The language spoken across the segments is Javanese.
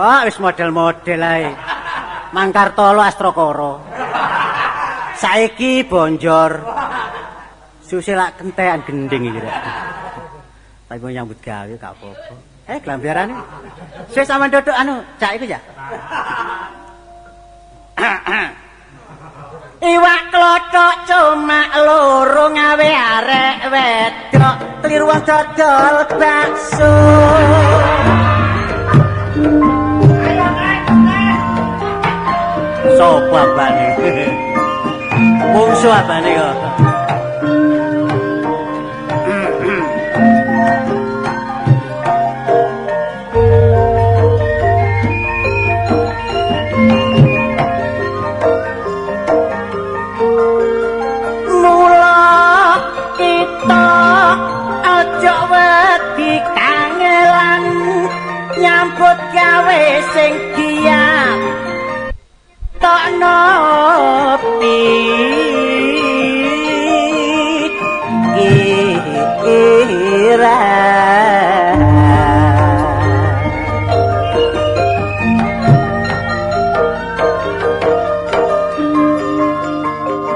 Wah, wis model-model ae. Mangkartolo Astrakara. Saiki bonjor. Suse lak kentekan gending iki rek. Tapi mau nyambut gawe gak apa-apa. Eh, glambiarane. Wis sampean dodok anu, cak iku ya. Iwak klothok cuma loro ngawe arek wedok, kliru wong dodol bakso. Sopo abane? Mungsu abane kok. Mula kita aja wedi kangelan nyambut gawe sing giat tokno pikiran.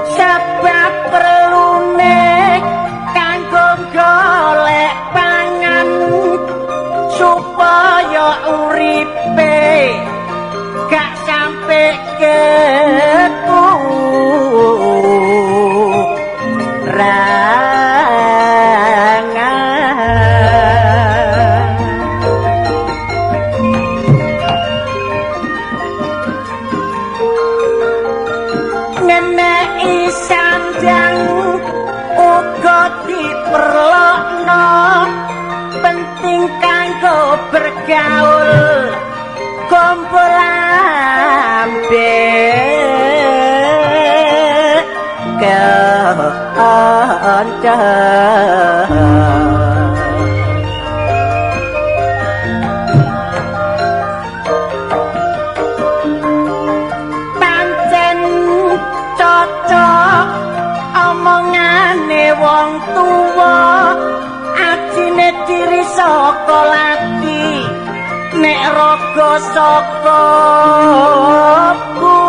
Sebab perlune kanggo golek pangan supaya uripe gak sampe kekurangan. Ngeneki sandang uga diperlokno, penting kanggo bergaul kumpul ambek kanca. Pancen cocok omongane wong tuwa, ajine diri saka lati nek raga saka busana.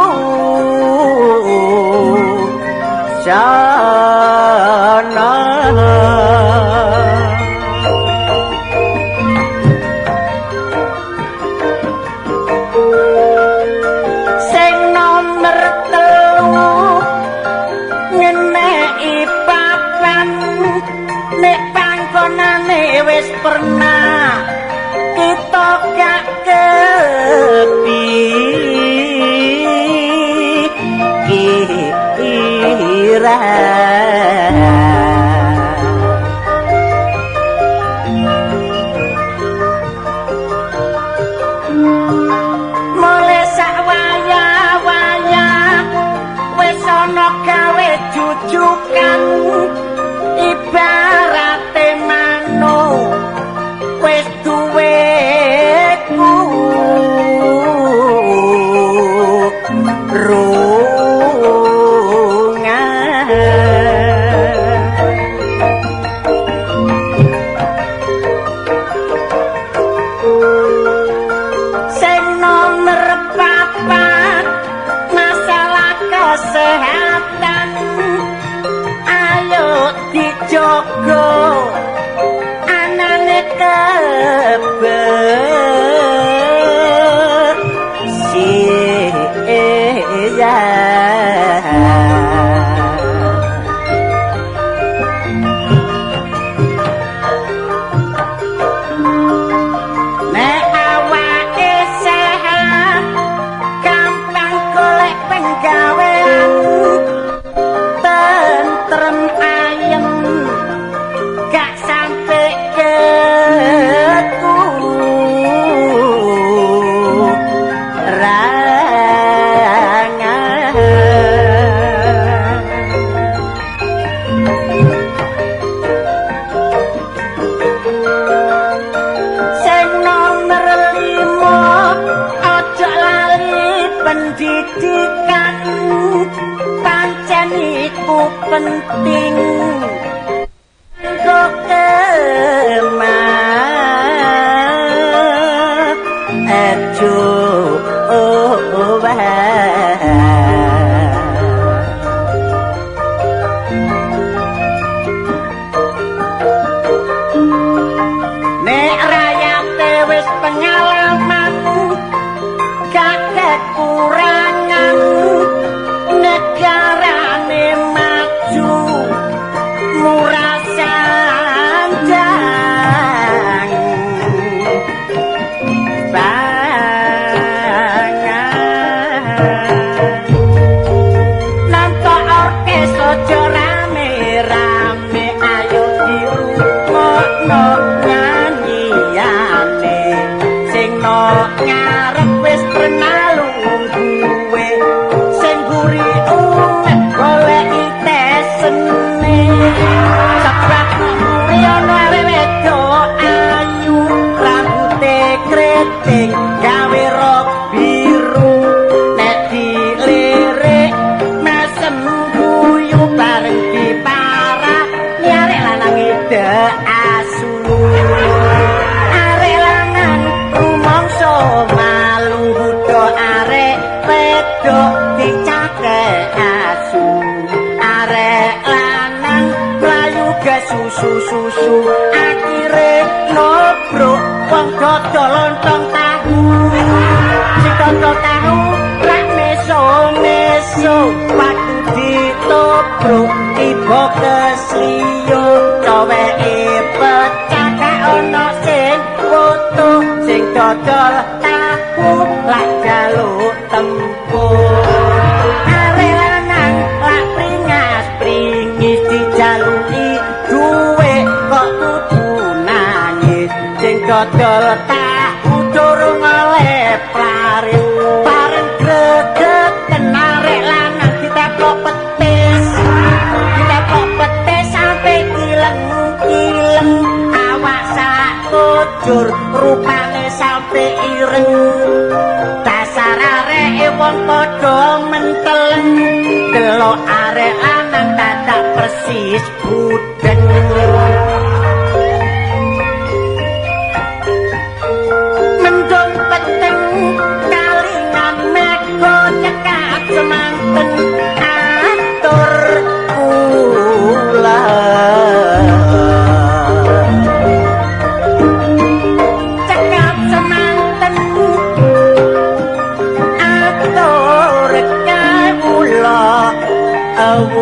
Sing nomer telu ngeneki papan, nek panggonane wis pernah kita gak kepikiran. Mulai sak waya-waya wis ana gawe jujukan, ibarate manuk wis duwe kurungan. Sing nomer papat masalah kesehatan, ayo dijogo anane kebersihan. Nek awake sehat gampang golek penggawean, tentrem ayem gak sampe kekurangan. Sing nomer 5 aja lali pendidikan, pancen iku penting kanggo kemajuan. Ana nyanyiane sing no ngarep wis pernah lungguhe sing buri umet goleki tesene sebab buri ana arek wedok ayu rambute kriting gawe rok biru nek dilirik mesem guyu bareng diparani arek lanang ide asu arek lanang rumangsa malu nggodha arek wedok dicakek asu arek lanang mlayu kesusu-susu akhire nobrok wong dodol lontong tahu sing dodol tahu rak meso-meso waktu ditobrok tiba kesliyo coweke pecah gak ono sing foto sing dodol tahu lak jaluk tempo arek lanang lak pringas pringis dijaluki duwe kok kudu nangis sing dodol tahu durung oleh laris bareng gregeten arek lanang diteplok petis diteplok petis sampe kileng-kileng awak sak kujur rupane sampe ireng dasar areke wong padha menteleng delok arek lanang dadak persis budeng mendung peteng kalingan mega cekap semanten atur kula cekap semanten atur kawula awula.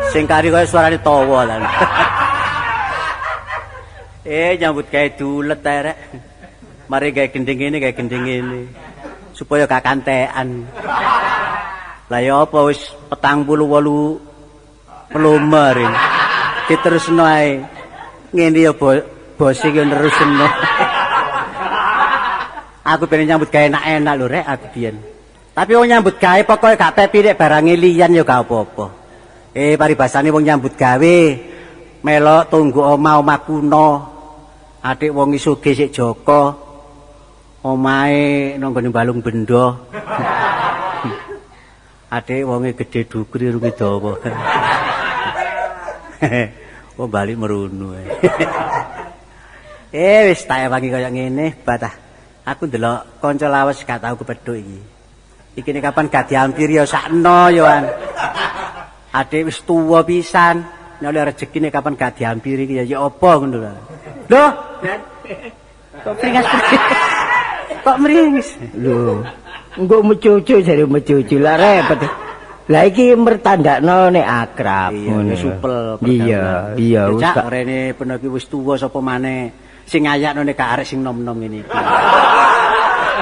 Sing kari kaya suarane tawa lan. Nyambut gawe dulet ae rek. Mari gawe gending ngene, gawe gending ngene. Supaya gak kantekan. Lah ya apa wis 48 pelumer iki. Diterusno ae. Ngene ya bos iki nerusno. Aku pengen nyambut gawe enak-enak lho rek aku biyen. Tapi wong nyambut gawe pokoke gak pepi nek barange liyan ya gak apa-apa. Paribasane wong nyambut gawe melok tunggu omah-omah kuno. Adik wong sugih sik Joko. Omahe nang nggone Balung Bendo. Adik wonge gedhe dhukur irunge dawa. Wong bali merunu. Wis tak ewangi kaya ngene, batah. Aku ndelok kanca lawas gak tau kepethuk iki. Iki nek kapan gak diampiri ya sakno ya an. Adik wis tuwa pisan, nek oleh rezekine kapan gak diampiri iki ya apa ngono lho. Lho. Kok mringas? Kok mringis? Lho. Engko mecucu jare mecucu lah repot. Lah iki mertandakno nek akrab ngono. Supel. Iya, iya wis gak rene peno iki wis tuwa sapa maneh sing ngayakno nek gak arek sing nom-nom ngene iki.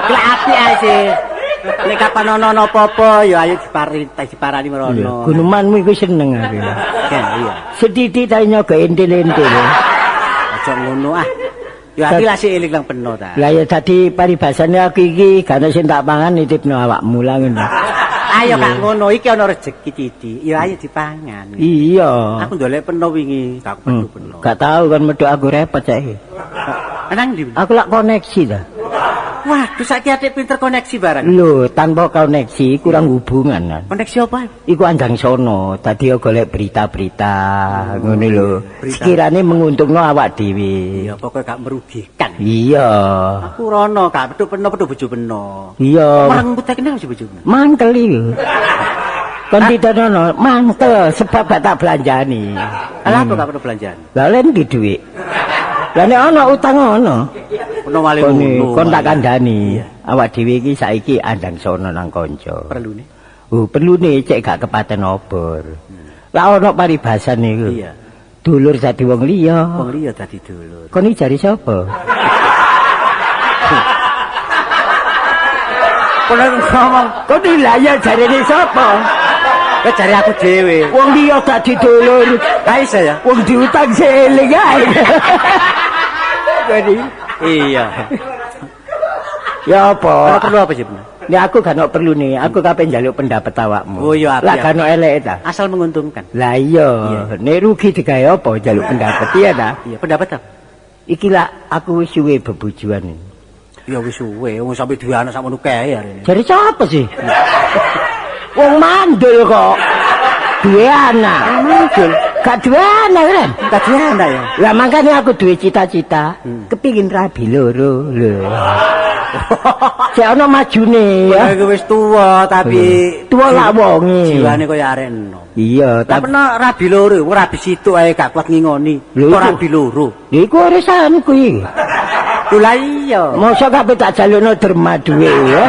Lah apik ae sih. Nek kapan ana apa-apa ya ayo diparani merono. Gunemanmu iku seneng aku. Ya, iya. Sethithik ta nyoga entil-entil. Aja ngono ah. Ya aku lah sik eling nang peno ta. Lah ya dadi paribasane aku iki gak ono sing tak pangan nitipno awakmu lah ngono. Ayo gak ngono iki ana rejeki titik. Ya ayo dipangan. Iya. Aku ndolek peno wingi, gak pedu peno. Gak tau kan medhok aku repot saiki. Nang ndi? Aku lak koneksi ta. Waduh saiki atik pinter koneksi barang. Lho, tanpa koneksi kurang hubungan kan. Koneksi apa? Iku anjang sono, dadi golek berita-berita ngono lho. Sekirane menguntungno awak dhewe. Iya, pokoke gak merugikan. Iya. Aku rono gak petuk peno petuk bojo peno. Iya. Orang putih kenal bojo bojomu. Mangkel iku. Kon ditenono mangkel sebab gak tak belanjani. Lah apa gak perlu belanjaan? Lah len di dhuwit. Lah nek ana utang ana. Ono wali ngono. Kon tak kandhani. Awak dhewe iki saiki andang sono nang kanca. Perlune? Oh, perlune cek gak kepaten obor. Lah ana paribasan iku. Iya. Dulur dadi wong liya. Wong liya dadi dulur. Kon iki jare sapa? Kono ngomong, Kok lah ya jarene sapa? kowe jare aku dhewe. Wong liya dadi dulur. Gak iso ya? Wong diutang seeling ae. Jadi Iya. ya apa? Ora perlu apa sih, Bro? Nek aku gak ono perlu nih, aku kape njaluk pendapat awakmu. Oh iya, apik, Lah gak ono eleke ta? Asal menguntungkan. Lah iya, nek rugi digawe apa njaluk pendapat iya ta? Iya, pendapat apa? Iki lah aku wis suwe bebojoan. Ya wis suwe, wong sampe duwe anak sakmono kae arene. Jare sapa sih? Wong mandul kok. Duwe anak. Mandul. Gak duwe anak kan? Gak duwe anak ya. Lah makanya aku duwe cita-cita, kepingin rabi loro lho. Cek ono majune ya. Ya wis tuwa tapi Tuwa lak wonge. Jiwane kaya arek enom. Iya, Tapi tapi nek rabi loro, wong rabi situk ae gak kuat ngingoni. Lho, Kok iku. rabi loro. Lha iku urusanku iki. Lho lah iya. Mosok kabeh tak jalukno derma duwe ya.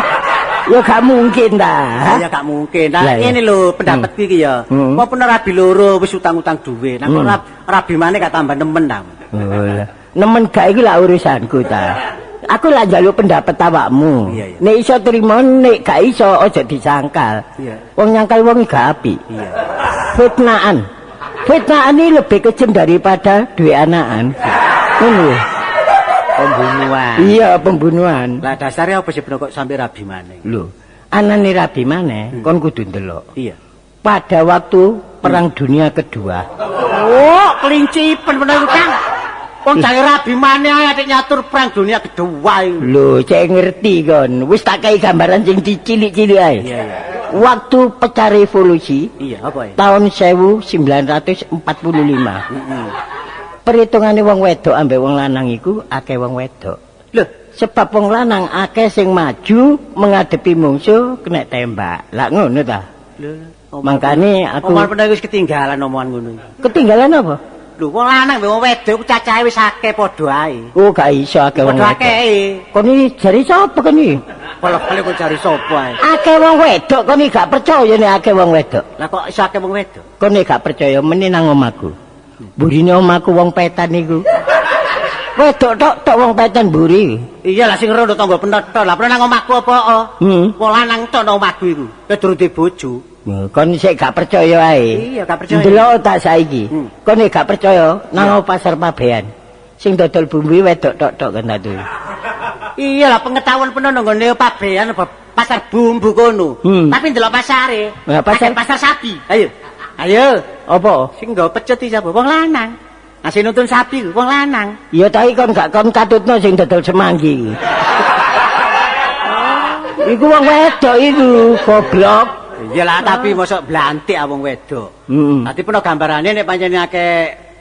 Ya gak mungkin ta. Ya gak mungkin. Nah, Lah, iya. ngene lho pendapatku iki ya. Hmm. Apa pernah rabi loro wis utang-utang duwe. Nah kok rabi maneh gak tambah nemen ta. Oh, lah. Nemen gak iku lah urusanku ta. Aku lah njaluk pendapat awakmu. Iya, iya. Nek iso trimo, nek gak iso aja disangkal. Iya. Wong nyangkal wong gak apik. Iya. Fitnahan. Fitnahan ini lebih kejam daripada duwe anakan. Ngono lho. Pembunuhan. Iya, pembunuhan. Lah dasarnya apa sih bener kok sampe rabi maneh? Lho, anane rabi maneh kon kudu ndelok. Iya. Pada waktu Perang Dunia Kedua. Oh, kelinci bener iku, Kang. Wong jare rabi maneh ae atik nyatur perang dunia kedua iku. Lho, cek ngerti kon. Wis tak kei gambaran sing cilik-cilik ae. Iya, iya. Waktu pecah revolusi Iya, apa ya? tahun 1945. Heeh. Perhitungane wong wedok ambek wong lanang iku akeh wong wedok. Lho, Sebab wong lanang akeh sing maju menghadapi mungsuh kena tembak. Lah ngono ta. lho. Mangkane aku Omongan pernah wis ketinggalan omongan ngono iki. ketinggalan apa? Lho, wong lanang mbek wong wedok iku cacahe wis akeh padha ae. Oh, gak iso akeh wong Padha wedok. akehe. Kon iki jare sapa kon iki? Balik-balik kok cari sapa ae. Akeh wong wedok kon iki gak percaya nek akeh wong wedok. Lah kok iso akeh wong wedok? Kon nek gak percaya meneh nang omahku. Burine omahku wong petan iku. Wedok tok tok wong petan mburi. Iya lah sing rondo tangga penetho. Lah pernah nang omahku apa? Hmm. Wong lanang tok nang omahku iku. Kowe durung duwe bojo. Kon sik gak percaya ae. Iya, gak percaya. Ndelok tak saiki. Kon nek gak percaya nang pasar Pabean. Sing dodol bumbu wedok tok tok kan ta. Iya lah pengetahuan penuh nang nggone Pabean apa pasar bumbu kono. Tapi ndelok pasare. Lah, pasar- Akeh pasar sapi. Ayo. Ayo. Apa? Sing nggawa pecut iki sapa? Wong lanang. Nah sing nuntun sapi ku wong lanang. Ya tapi kon gak kon katutno sing dodol semanggi iku. Iku wong wedok iku, goblok. Iya lah tapi mosok blantik ah wong wedok. Dadi peno gambarane nek pancen akeh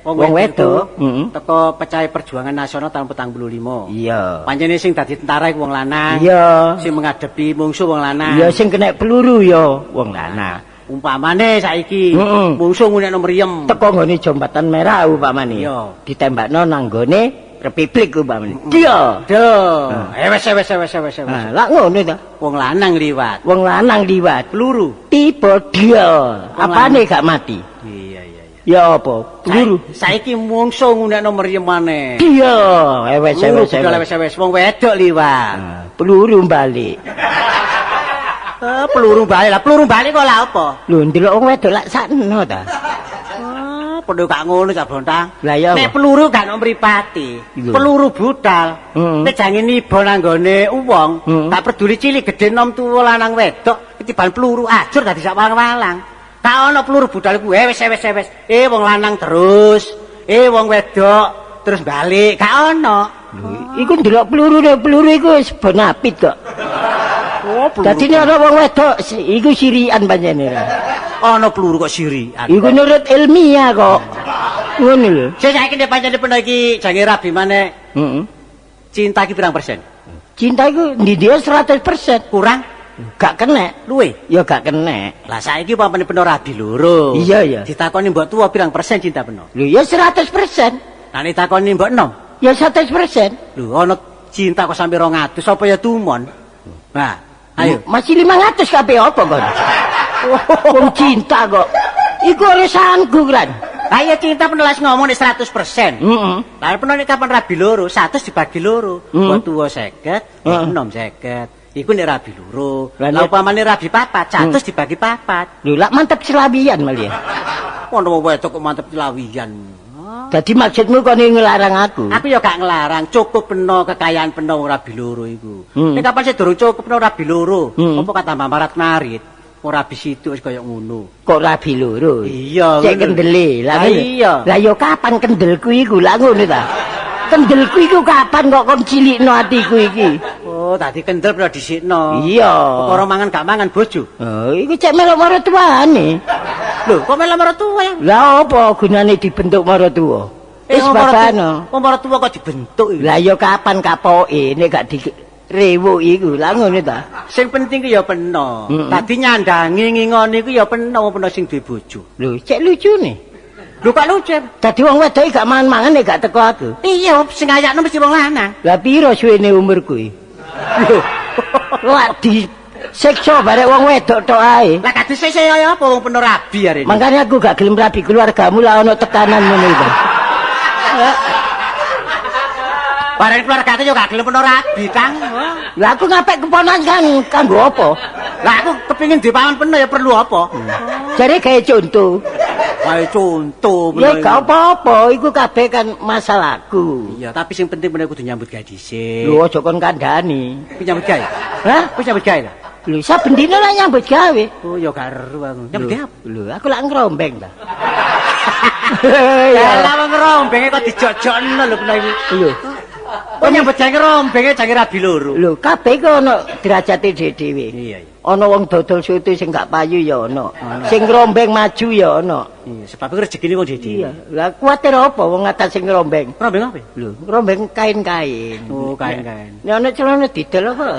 wong Wong wedok, teko pecahe perjuangan nasional tahun 45. Iya. Pancene sing dadi tentara iku wong lanang. Iya. Sing menghadapi mungsuh wong lanang. Ya sing kena peluru ya wong lanang. Umpamane saiki mungsuh ngunekno mriem. Teko nggone jembatan merah umpamane. Iya. Ditembakno nang nggone Republik umpamane. Iya. Duh. Wes wes wes wes wes. Nah, lak ngono ta. Wong lanang liwat. Wong lanang liwat. Peluru. Tiba dia. Apane gak mati? Iya iya iya. Ya apa? Peluru. Saiki mungsuh ngunekno mriem maneh. Dia. Wes Peluru wes budal wes. wes wes wong wedok liwat. Nah, peluru balik. Peluru balik lah, peluru balik kok lah apa? Lho ndelok wong wedok lak sakno ta. Ah, padha gak ngono cak Bontang. Lah ya apa? Nek peluru gak ono mripate. Lho. Peluru budal. Heeh. Nek jange niba nang nggone wong, gak peduli cilik gedhe nom tuwa lanang wedok, ketiban peluru ajur dadi sak walang-walang. Gak ono peluru budal iku wes wes wes. Wong lanang terus, wong wedok terus balik, gak ono. Lho, iku ndelok peluru peluru iku wis bonapit kok. Oh, peluru. Dadi nek ana wong wedok iku sirian pancene. Ono peluru kok sirian. Iku nurut ilmiah kok. Ngono lho. Sing saiki nek pancene peno iki jange rabi maneh. Heeh. Cinta iki pirang persen? Cinta iku ndi dia 100%. Kurang? Gak kena. Luwe. Ya gak kena. Lah saiki umpamane peno rabi loro. Iya, iya. Ditakoni mbok tuwa pirang persen cinta peno? Lho ya 100%. Lah nek ditakoni mbok enom? Ya 100%. Lho ana cinta kok sampe 200 apa ya tumon? Nah, ayo. Masih 500 kabeh apa kon? Wong cinta kok. Iku urusanku kan. Lah ya cinta peno les ngomong nek 100%. Heeh. Lah peno nek kapan rabi loro, 100 dibagi loro. Mbok tuwa 50, mbok enom 50. Iku nek rabi loro. Lah, Lah upamane rabi papat, 100 dibagi papat. Lho lak mantep selawian malah ya. Ono wong wedok kok mantep selawian. Dadi maksudmu kon ngelarang aku? Aku ya gak ngelarang, cukup peno kekayaan peno wong rabi loro iku. Nek kapan sih durung cukup peno rabi loro, apa kata tambah marat-marit? Wong rabi situ wis kaya ngono. Kok rabi loro? Iya, Cek ngono. kendele. Lah Lah ngono. iya. Lah ya kapan kendelku iku? Lah ngono ta. Kendelku iku kapan kok kon cilikno atiku iki? Oh, tadi kendel pernah dhisikno. Iya. Perkara mangan gak mangan bojo. Oh, iku cek melok maratuwane. Lho, kok melok maratuwa ya? Lah apa gunane dibentuk maratuwa? Wis wong babano. Wong maratuwa kok dibentuk iki. Lah ya kapan kapoke nek gak direwuk iku? Lah ngono ta. Sing penting ku ya peno. Mm-mm. Tadi nyandangi ngingoni ku ya peno wong peno sing duwe bojo. Lho, cek lucune. Lho kok lucu? Dadi wong wedok iki gak mangan-mangan nek gak teko aku. Iya, sing ngayakno mesti wong lanang. Lah piro suwene umurku iki? Lho. Lah disiksa barek wong wedok tok ae. Lah kadhe sik kaya apa wong peno rabi arene. Makanya aku gak gelem rabi keluargamu lah ono tekanan ngono iku. Bareng keluargane yo gak gelem peno rabi, Kang. Lah aku ngapik keponakan kanggo apa? Lah aku kepengin duwe paman peno ya perlu apa? Jare gawe contoh. Wae contoh Ya gak apa-apa, iku kabeh kan masalahku. Iya, tapi sing penting peno kudu nyambut gawe dhisik. Lho aja kon kandhani. Kuwi nyambut gawe. Hah? Kuwi nyambut gawe lah. Lho saben dina lah nyambut gawe. Oh, ya gak ero aku. Nyambut gawe apa? Lho aku lak ngrombeng ta. Lah wong ngrombenge kok dijojokno lho peno iki. Lho, Kok nyambut gawe ngrombenge jange rabi loro. lho kabeh iku ana derajate dhewe-dhewe. Iya, iya. Ana wong dodol soto sing gak payu ya ana. Sing ngrombeng maju ya ana. Iya, sebab iku rezekine wong dhewe. Iya. Lah kuwatir apa wong atas sing ngrombeng? Ngrombeng apa? Lho, ngrombeng kain-kain. Oh, kain-kain. Nek ana celana didol apa?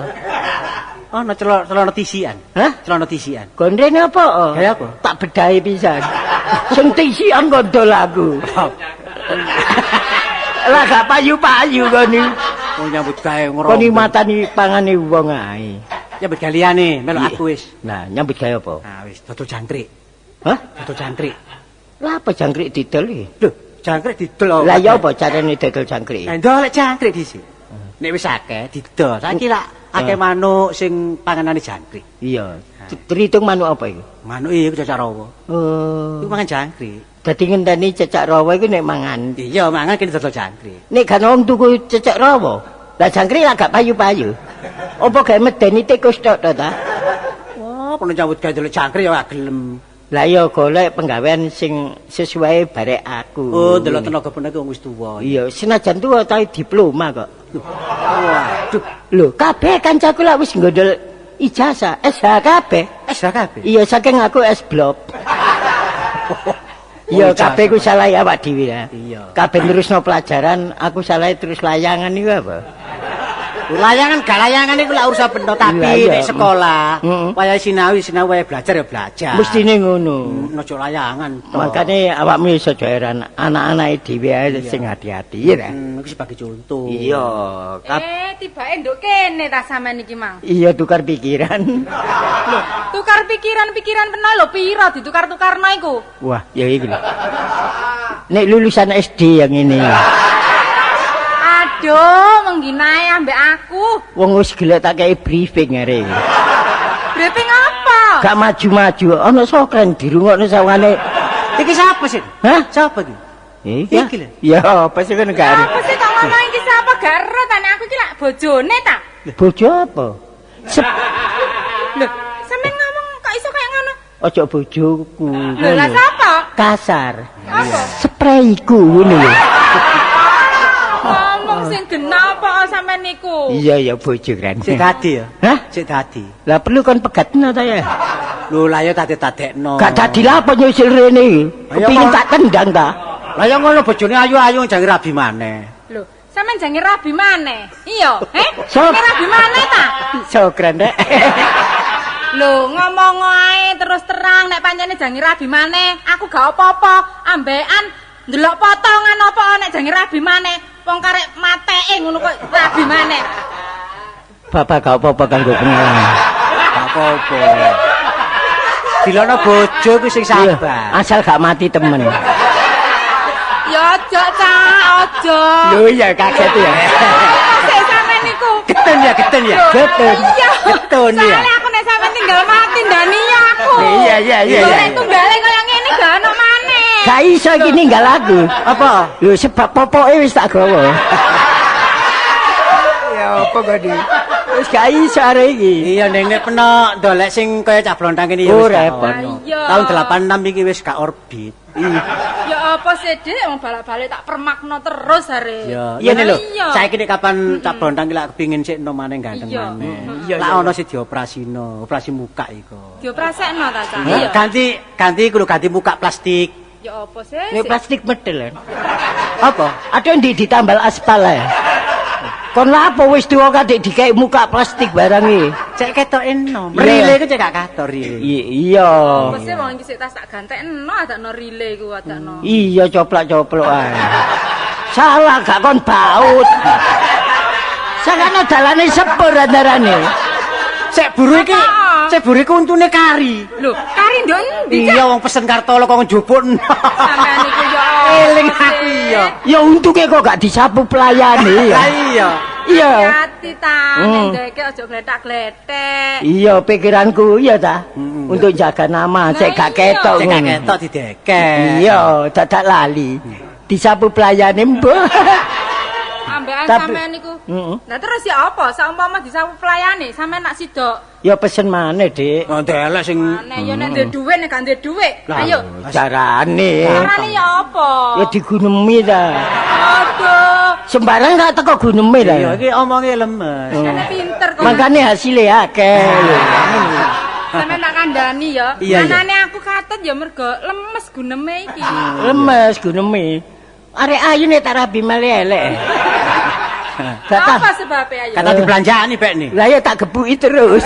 Ono celana tisian. Hah? Celana tisian. Gondrene apa? Gawe apa? Tak bedahi pisan. Sing tisian gondol aku. Lah gak payu-payu kon iki. Oh, nyambut gawe ngrombeng. Kon iki matani pangane wong ae. Nyambut gawe liyane, melok Iya. aku wis. Nah, nyambut gawe apa? Nah, wis dodol jangkrik. Hah? Dodol jangkrik. Lah apa jangkrik didol iki? Lho, jangkrik didol. Lah ya apa carane dodol jangkrik? Lah ndolek jangkrik dhisik. Nek wis akeh didol. Saiki lak akeh manuk sing panganane jangkrik. Iya. Terhitung manuk apa iku? Manuk iku cacak rawa. Oh. Iku mangan jangkrik. Dadi ngenteni cecak rawa iku nek mangan. Iya, mangan kene dodol jangkrik. Nek gak wong tuku cecak rawa, lah jangkrik lah gak payu-payu. Apa gawe medeni tikus tok to ta? Wah, kono nyambut gawe dolek jangkrik ya gak gelem. Lah ya golek penggawean sing sesuai barek aku. Oh, delok tenaga peno iku wong wis tuwa. Iya, senajan tuwa tapi diploma kok. Waduh, Lho, kabeh kancaku lak wis nggondol ijazah SH kabeh. SH kabeh. Iya, saking aku S blok. Iya, Oh, ijazah. kabeh ku salah awak dhewe ya. Iya. Kabeh nerusno pelajaran, aku salah terus layangan iku apa? Layangan gak layangan iku lak urusan peno tapi Lah, iya. nek sekolah, Heeh. wayahe sinau, sinau wayahe belajar ya belajar. Mestine ngono. Ojo layangan to. Makane awakmu iso aja heran, anak-anake dhewe ae sing hati-hati ya ta. Iku sebagai contoh. Iya, Tibake nduk kene ta sampean iki mang. iya tukar pikiran. Lho, tukar pikiran-pikiran peno lho pira ditukar-tukarno iku? Wah, ya iki lho. Nek lulusan SD yang ini. Aduh, mengginae ambek aku. Wong wis gelek tak kei briefing arek iki. Briefing apa? Gak maju-maju, ana sokren dirungokno sawane. Iki sapa sih? Hah? Sapa iki? Iki. Iki lho. Ya, apa sih kan gak Apa sih kok ngomong iki sapa gak ero ta nek aku iki lak bojone ta? Bojo apa? Lho, sampean ngomong kok iso kayak ngono? Ojo bojoku. Lho, lah sapa? Kasar. Apa? Spreiku ngono lho. Ngomong sing genah apa sampean niku? Iya ya bojo kan. Sik dadi ya. Hah? Sik dadi. Lah perlu kon pegatno ta ya? Lho lah ya tadi-tadekno. Gak dadi lah apa nyusul rene iki. Ayo, Kepingin Kon. tak tendang ta? Lah ya ngono bojone ayu-ayu jange rabi maneh. Lho, sampean jange rabi maneh. Iya, heh? Sop. Jange rabi maneh ta? Sokren rek. Lho, ngomong ae terus terang nek pancene jange rabi maneh, aku gak apa-apa. Ambekan ndelok potongan apa nek jange rabi maneh. Wong karek mateke ngono kok rabi maneh. Bapak gak apa-apa kanggo pengalaman. Gak apa-apa. Dilono bojo ku sing Iya, sabar. asal gak mati temen. Ya aja, Cak, aja. Lho iya kaget ya. Sik sampean niku. iku. Getun ya, getun ya. Getun. Iya. Getun ya. Soale aku nek sampean tinggal mati ndani ya aku. Iya. Lho, nek tunggale kaya ngene gak ono maneh. Gak iso iki ninggal aku. Apa? Lho sebab popoke wis tak gawa. Ya apa kok di? Wis gak iso arek iki. Iya ning nek peno ndolek sing kaya cah blontang kene ya Oh, wis gak repot. ono. Iya. Tahun 86 iki wis gak orbit. Ya apa sih, Dik? Wong balak-balik tak permakno terus are. Iya, ngene lho. Iya. Saiki nek kapan cah blontang iki lak kepingin sik enom maneh ganteng Iya. maneh. Iya, Lak iya. ono sing dioperasino, operasi muka iku. Dioprasekno ta, Cak? Iya. Ganti ganti iku lho ganti muka plastik. Ya apa sih? Ini plastik medel. Apa? Ada yang ditambal aspal ya. Kon lapo wis tuwa kadek dikek muka plastik barang iki. Cek ketok enom. Iya. Rile iku cek gak katok rile. Iya. Apa sih wong iki sik tas tak gantekno adakno rile iku adakno. Iya coplok-coplok ae. Salah gak kon baut. Sakano dalane sepur antarane. Cek buru iki, Apa? cek buru iku untune kari. Lho, kari ndok endi, Cak? Iya wong pesen kartolo kok njupuk. Sampean iku ya apa Eling sih? aku iya. Ya untunge kok gak disapu pelayane ya. Lah iya. Iya. Hati ta, Hmm. nek ndeke aja gletak-gletek. Iya pikiranku iya ta. Untuk jaga nama cek gak Lah iya. ketok Cek gak ngono. ketok didekek. Iya, dadak lali. Disapu pelayane mbah. Ambekan Tapi- sampean iku. Heeh. Lah terus ya apa? Saumpama disapu pelayane, sampean nak sidok. Ya pesen maneh, Dik. Oh, ndelek sing Aneh ya nek ndek dhuwit nek gak ndek dhuwit. Lah, Ayo. Carane. Carane ya apa? Ya digunemi ta. Aduh, Sembarang gak teko guneme ta. Iya iki omonge lemes. sampean pinter kok. Makane hasilnya akeh. Sampean tak kandhani ya. Iya, iya. Anane aku katut ya mergo lemes guneme iki. Lemes guneme. Arek ayu nek tak rabi male elek. Gak ta. Apa sebabe ayo? Kata dibelanjani bek nih. Lah ya tak gebuki terus.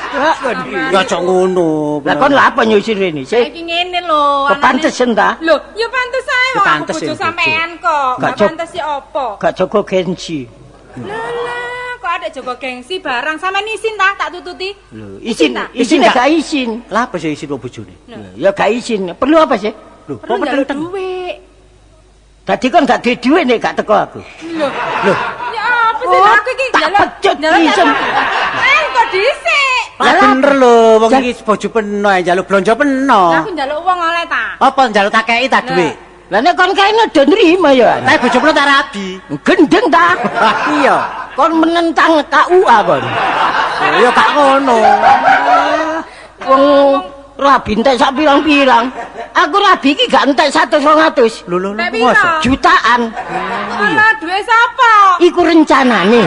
Lah kon. Ya aja ngono. Lah kon lha apa nyusir rene? Sik Iki ngene lho. anane- kepantesen ta? Lho, ya pantes ae Ya wong aku pantes bojo ya, bojo. sampean kok. Gak Gak cok- pantes ya apa? Gak jaga gengsi. Lah lah, kok ada jaga gengsi barang sampean isin ta tak tututi? Lho, isin, ta? isin gak? gak isin. Lah apa sih isi bojone? Ya gak isin. Perlu apa sih? Lho, kok Perlu njaluk peteng-teng? dhuwit. Dadi kon gak duwe dhuwit nek gak teko aku. Lho, Lho, ya apa sih Oh, aku iki tak pecut pisan. Eh, kok dhisik? lah Lah, bener lho wong Jan- iki bojo peno ae njaluk blonjo peno. Lah aku njaluk wong oleh ta. Apa njaluk tak kei ta dhuwit? Lah nek kon kae do nrimo ya. Tapi bojo peno tak rabi. Gendeng ta? Iya. Kon menentang KUA kon. Ya gak ngono. Wong rabi entek sak pirang-pirang. Aku rabi iki gak entek 100 200. Lho lho lho. Nek piro? mosok? Jutaan. Lah duwe sapa? Iku rencanane.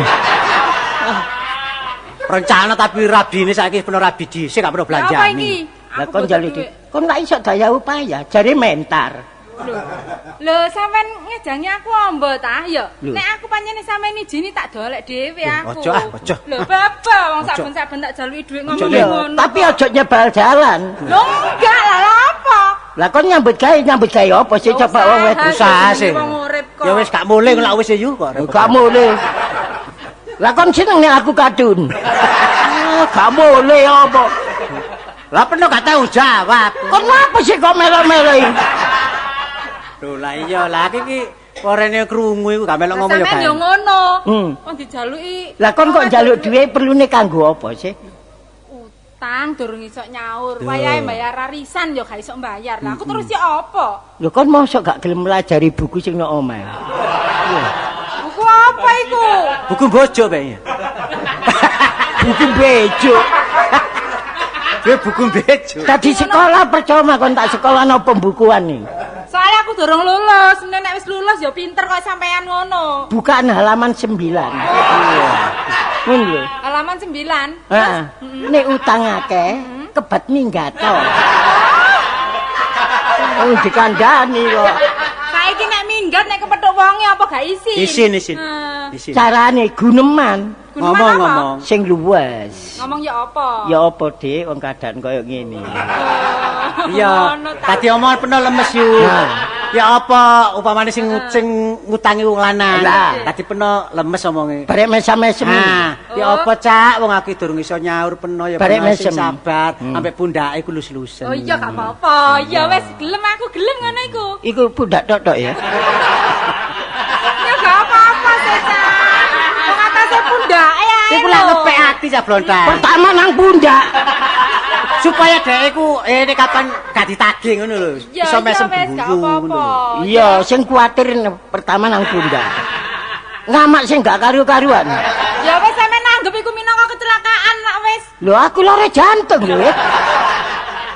Rencana tapi rabine saiki peno rabi dhisik gak peno Lah apa belanjani. iki? Lah Aku kon butuh njaluk duit. duit. Kon lak iso daya upaya, jare mentar. Lho, lho sampean ngejangi aku ombo ta ya. Lho. Nek aku pancene sampean ijini tak dolek dhewe aku. Ojo ah, ojo. Lho bapak wong Ojo. saben-saben tak jaluki dhuwit ngomong Lho. ngono. Tapi aja nyebal jalan. Lho enggak lah lha apa? Lah kon nyambut gawe apa sih coba wong wedok. Usaha sih. Wong urip kok. Ya wis gak mulih lak wis yu kok. repot. Gak boleh. Lah kon seneng nek aku kadun. Ah, gak boleh apa. Lah peno gak tau jawab. Kon apa sih kok melo-melo iki? Lho lah iya lah iki orene krungu iku gak melok Lah ngomong ya sampean gak. yo ngono. Hmm. Wong dijaluki. Lah kon kok njaluk dhuwit perlune kanggo apa sih? Utang durung iso nyaur, wayahe bayar arisan yo gak iso bayar. Lah aku terus ya apa? Lho kon mosok gak gelem melajari buku sing nang omah. Buku apa iku? Buku bojo kayaknya. Buku bejo. Dia buku bejo. Tadi sekolah percuma kon tak sekolah no pembukuan nih. Soalnya aku durung lulus, nek wis lulus ya pinter kok sampean ngono. Bukaan halaman 9. Iya. Ngono lho. Halaman 9. Heeh. Nek utang akeh, kebat minggat to. Oh, dikandani kok. Saiki nek minggat nek kepethuk wonge apa gak isin? Isin isin. Nah, Isin. Carane guneman guneman Ngomong apa? ngomong. sing luwes. Ngomong ya apa? Ya apa, Dik, wong keadaan koyo ngene. Oh, Iya. ngono ta. Tadi omongan penuh lemes yu. Nah. Ya apa upamane sing sing ngutangi wong lanang. Lah. Tadi penuh lemes omonge. Barek mesam-mesem. Nah, ya Oh. apa Cak wong aku durung iso nyaur penuh ya Barek penuh sing mesem. sabar ambek pundake ku lus-lusen. Oh iya gak apa-apa. Ya wis gelem aku gelem ngono iku. Iku pundak tok-tok ya. Ya gak apa-apa sih, Cak. Wong atase ae. Iku lak ngepek ati Cak Blontang. Pertama nang pundak. Supaya dhek iku nek kapan gak ditagih ngono lho. Ya, Iso mesem wis, gak guyu ngono apa-apa. lho. Iya, sing kuwatir pertama nang pundak. Ngamak sing gak karu-karuan. Ya wis sampean nanggep iku minangka kecelakaan lak wis. Lho aku lara jantung lho.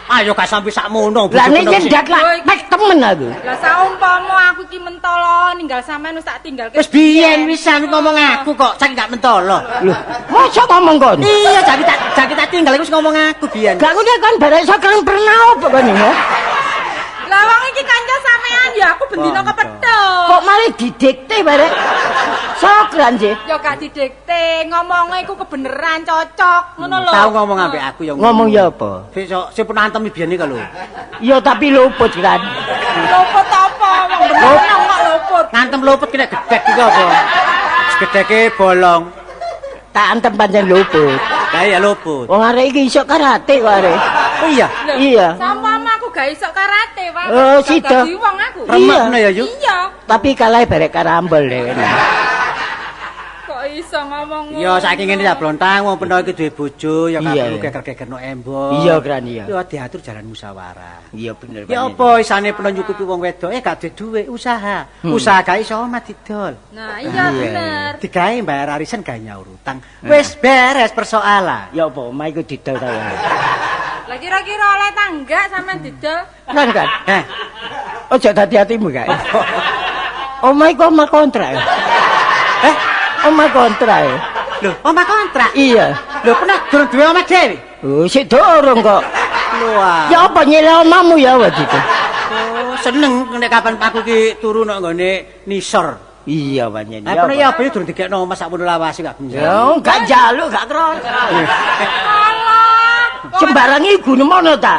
Ayo gak sampe sakmono. Lah nek bojoku nang- nyendat lah pek temen aku. Lah saumpama aku iki mentolo ninggal sampean wis tak tinggal. Wis biyen wisan ngomong aku kok saking gak mentolo. Lho, mosok ngomong kon? Iya, jadi tak tinggal iku wis ngomong aku biyen. Gak ngono kon barek iso kang pernah opo kon iki? Lah wong iki kanca sampean ya aku bendina kepethuk. Kok malah didikte barek? Sokran sih. Ya gak didikte, ngomongnya iku kebeneran cocok, ngono lho. Tau ngomong ambek aku ya Ngomong ya apa? Sik sik pun antem biyen iki lho. Ya tapi luput kan. Luput apa? Wong bener kok luput. Ngantem luput kena gedhek iki apa? Gedheke bolong. Tak antem pancen luput. Lah iya luput. Wong arek iki iso karate kok arek. Oh iya. Lho, Iya. Saumpama aku gak iso karate, Pak. Oh, sida. Dadi wong aku. Remek Iya. ngono ya, Yu. Iya. Tapi kalah barek karambol dhewe. Kok iso ngomong ngono? Ya saiki ngene ya Blontang, wong peno iki duwe bojo ya gak Iya, perlu iya. geger-gegerno embong. Iya, Kran, iya. Ya diatur jalan musyawarah. Iya bener. Ya apa isane peno nyukupi wong wedok gak duwe dhuwit usaha. Usaha gak iso omah didol. Nah, iya bener. Digawe bayar arisan gawe nyaur utang. Wis beres persoalan. Ya apa omah iku didol ta ya. Lah kira-kira oleh tangga sampean didol. Kan kan. Heh, Ojo dadi hatimu kae. Omah iku omah kontrak. eh, Omah kontrak. lho, omah kontrak. Iya. Lho, pernah durung duwe omah dhewe. Oh, sik durung kok. Lho, ah. Ya apa nyele omahmu ya waktu itu? Oh, seneng nek kapan aku ki turu nang nggone nisor. Iya pancen. Lah pernah ya apa durung dikekno omah sakmono lawase gak benjang. Ya gak njaluk gak kroso. Alah. wong Sembarang iku nemono ta.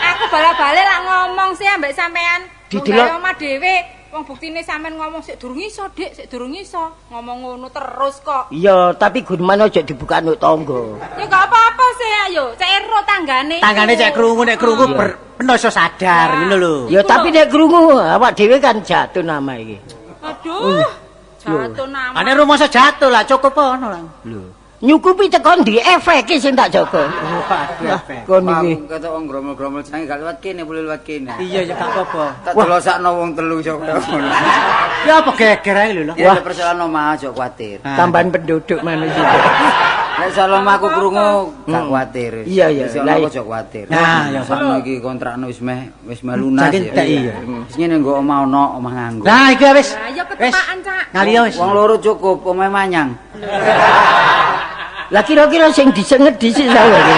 Aku bala-balik lak ngomong sih ambek sampean. Wong Didelok. gawe omah dhewe. Wong buktine sampean ngomong sik durung iso, Dik, sik durung iso. Ngomong ngono terus kok. Iya, tapi guneman aja dibuka nuk tangga. Ya gak apa-apa sih, ayo. Cek ero tanggane. iku. Tanggane cek krungu nek krungu peno iso sadar ngono lho. Ya tapi nek krungu awak dhewe kan jatuh nama iki. Aduh. Jatuh nama. Ane rumangsa jatuh lah cukup ono lah. Lho. Nyukupi teko ndi efeke sing tak jaga. Waduh, efek. Kon iki. Aku ketok wong gromol-gromol jange gak lewat kene, boleh lewat kene. Iya ya gak apa-apa. Tak delosakno wong telu iso kaya ngono. Ya apa geger ae lho. Ya nek persoalan omah aja kuwatir. Ah. Tambahan penduduk manusia. Nek soal omah aku krungu gak kuwatir. Iya, iya. Wis ono Lah, aku aja kuwatir. Nah, ya, Sakno iki kontrakno wis meh lunas. Saking ya. entek, iya. Wis ngene nggo omah ono, omah nganggur. Lah iki wis. Lah ya ketepaan, Cak. Ngaliyo wis. Wong loro cukup, omahe manyang. Lah kira-kira sing disenget dhisik sapa iki?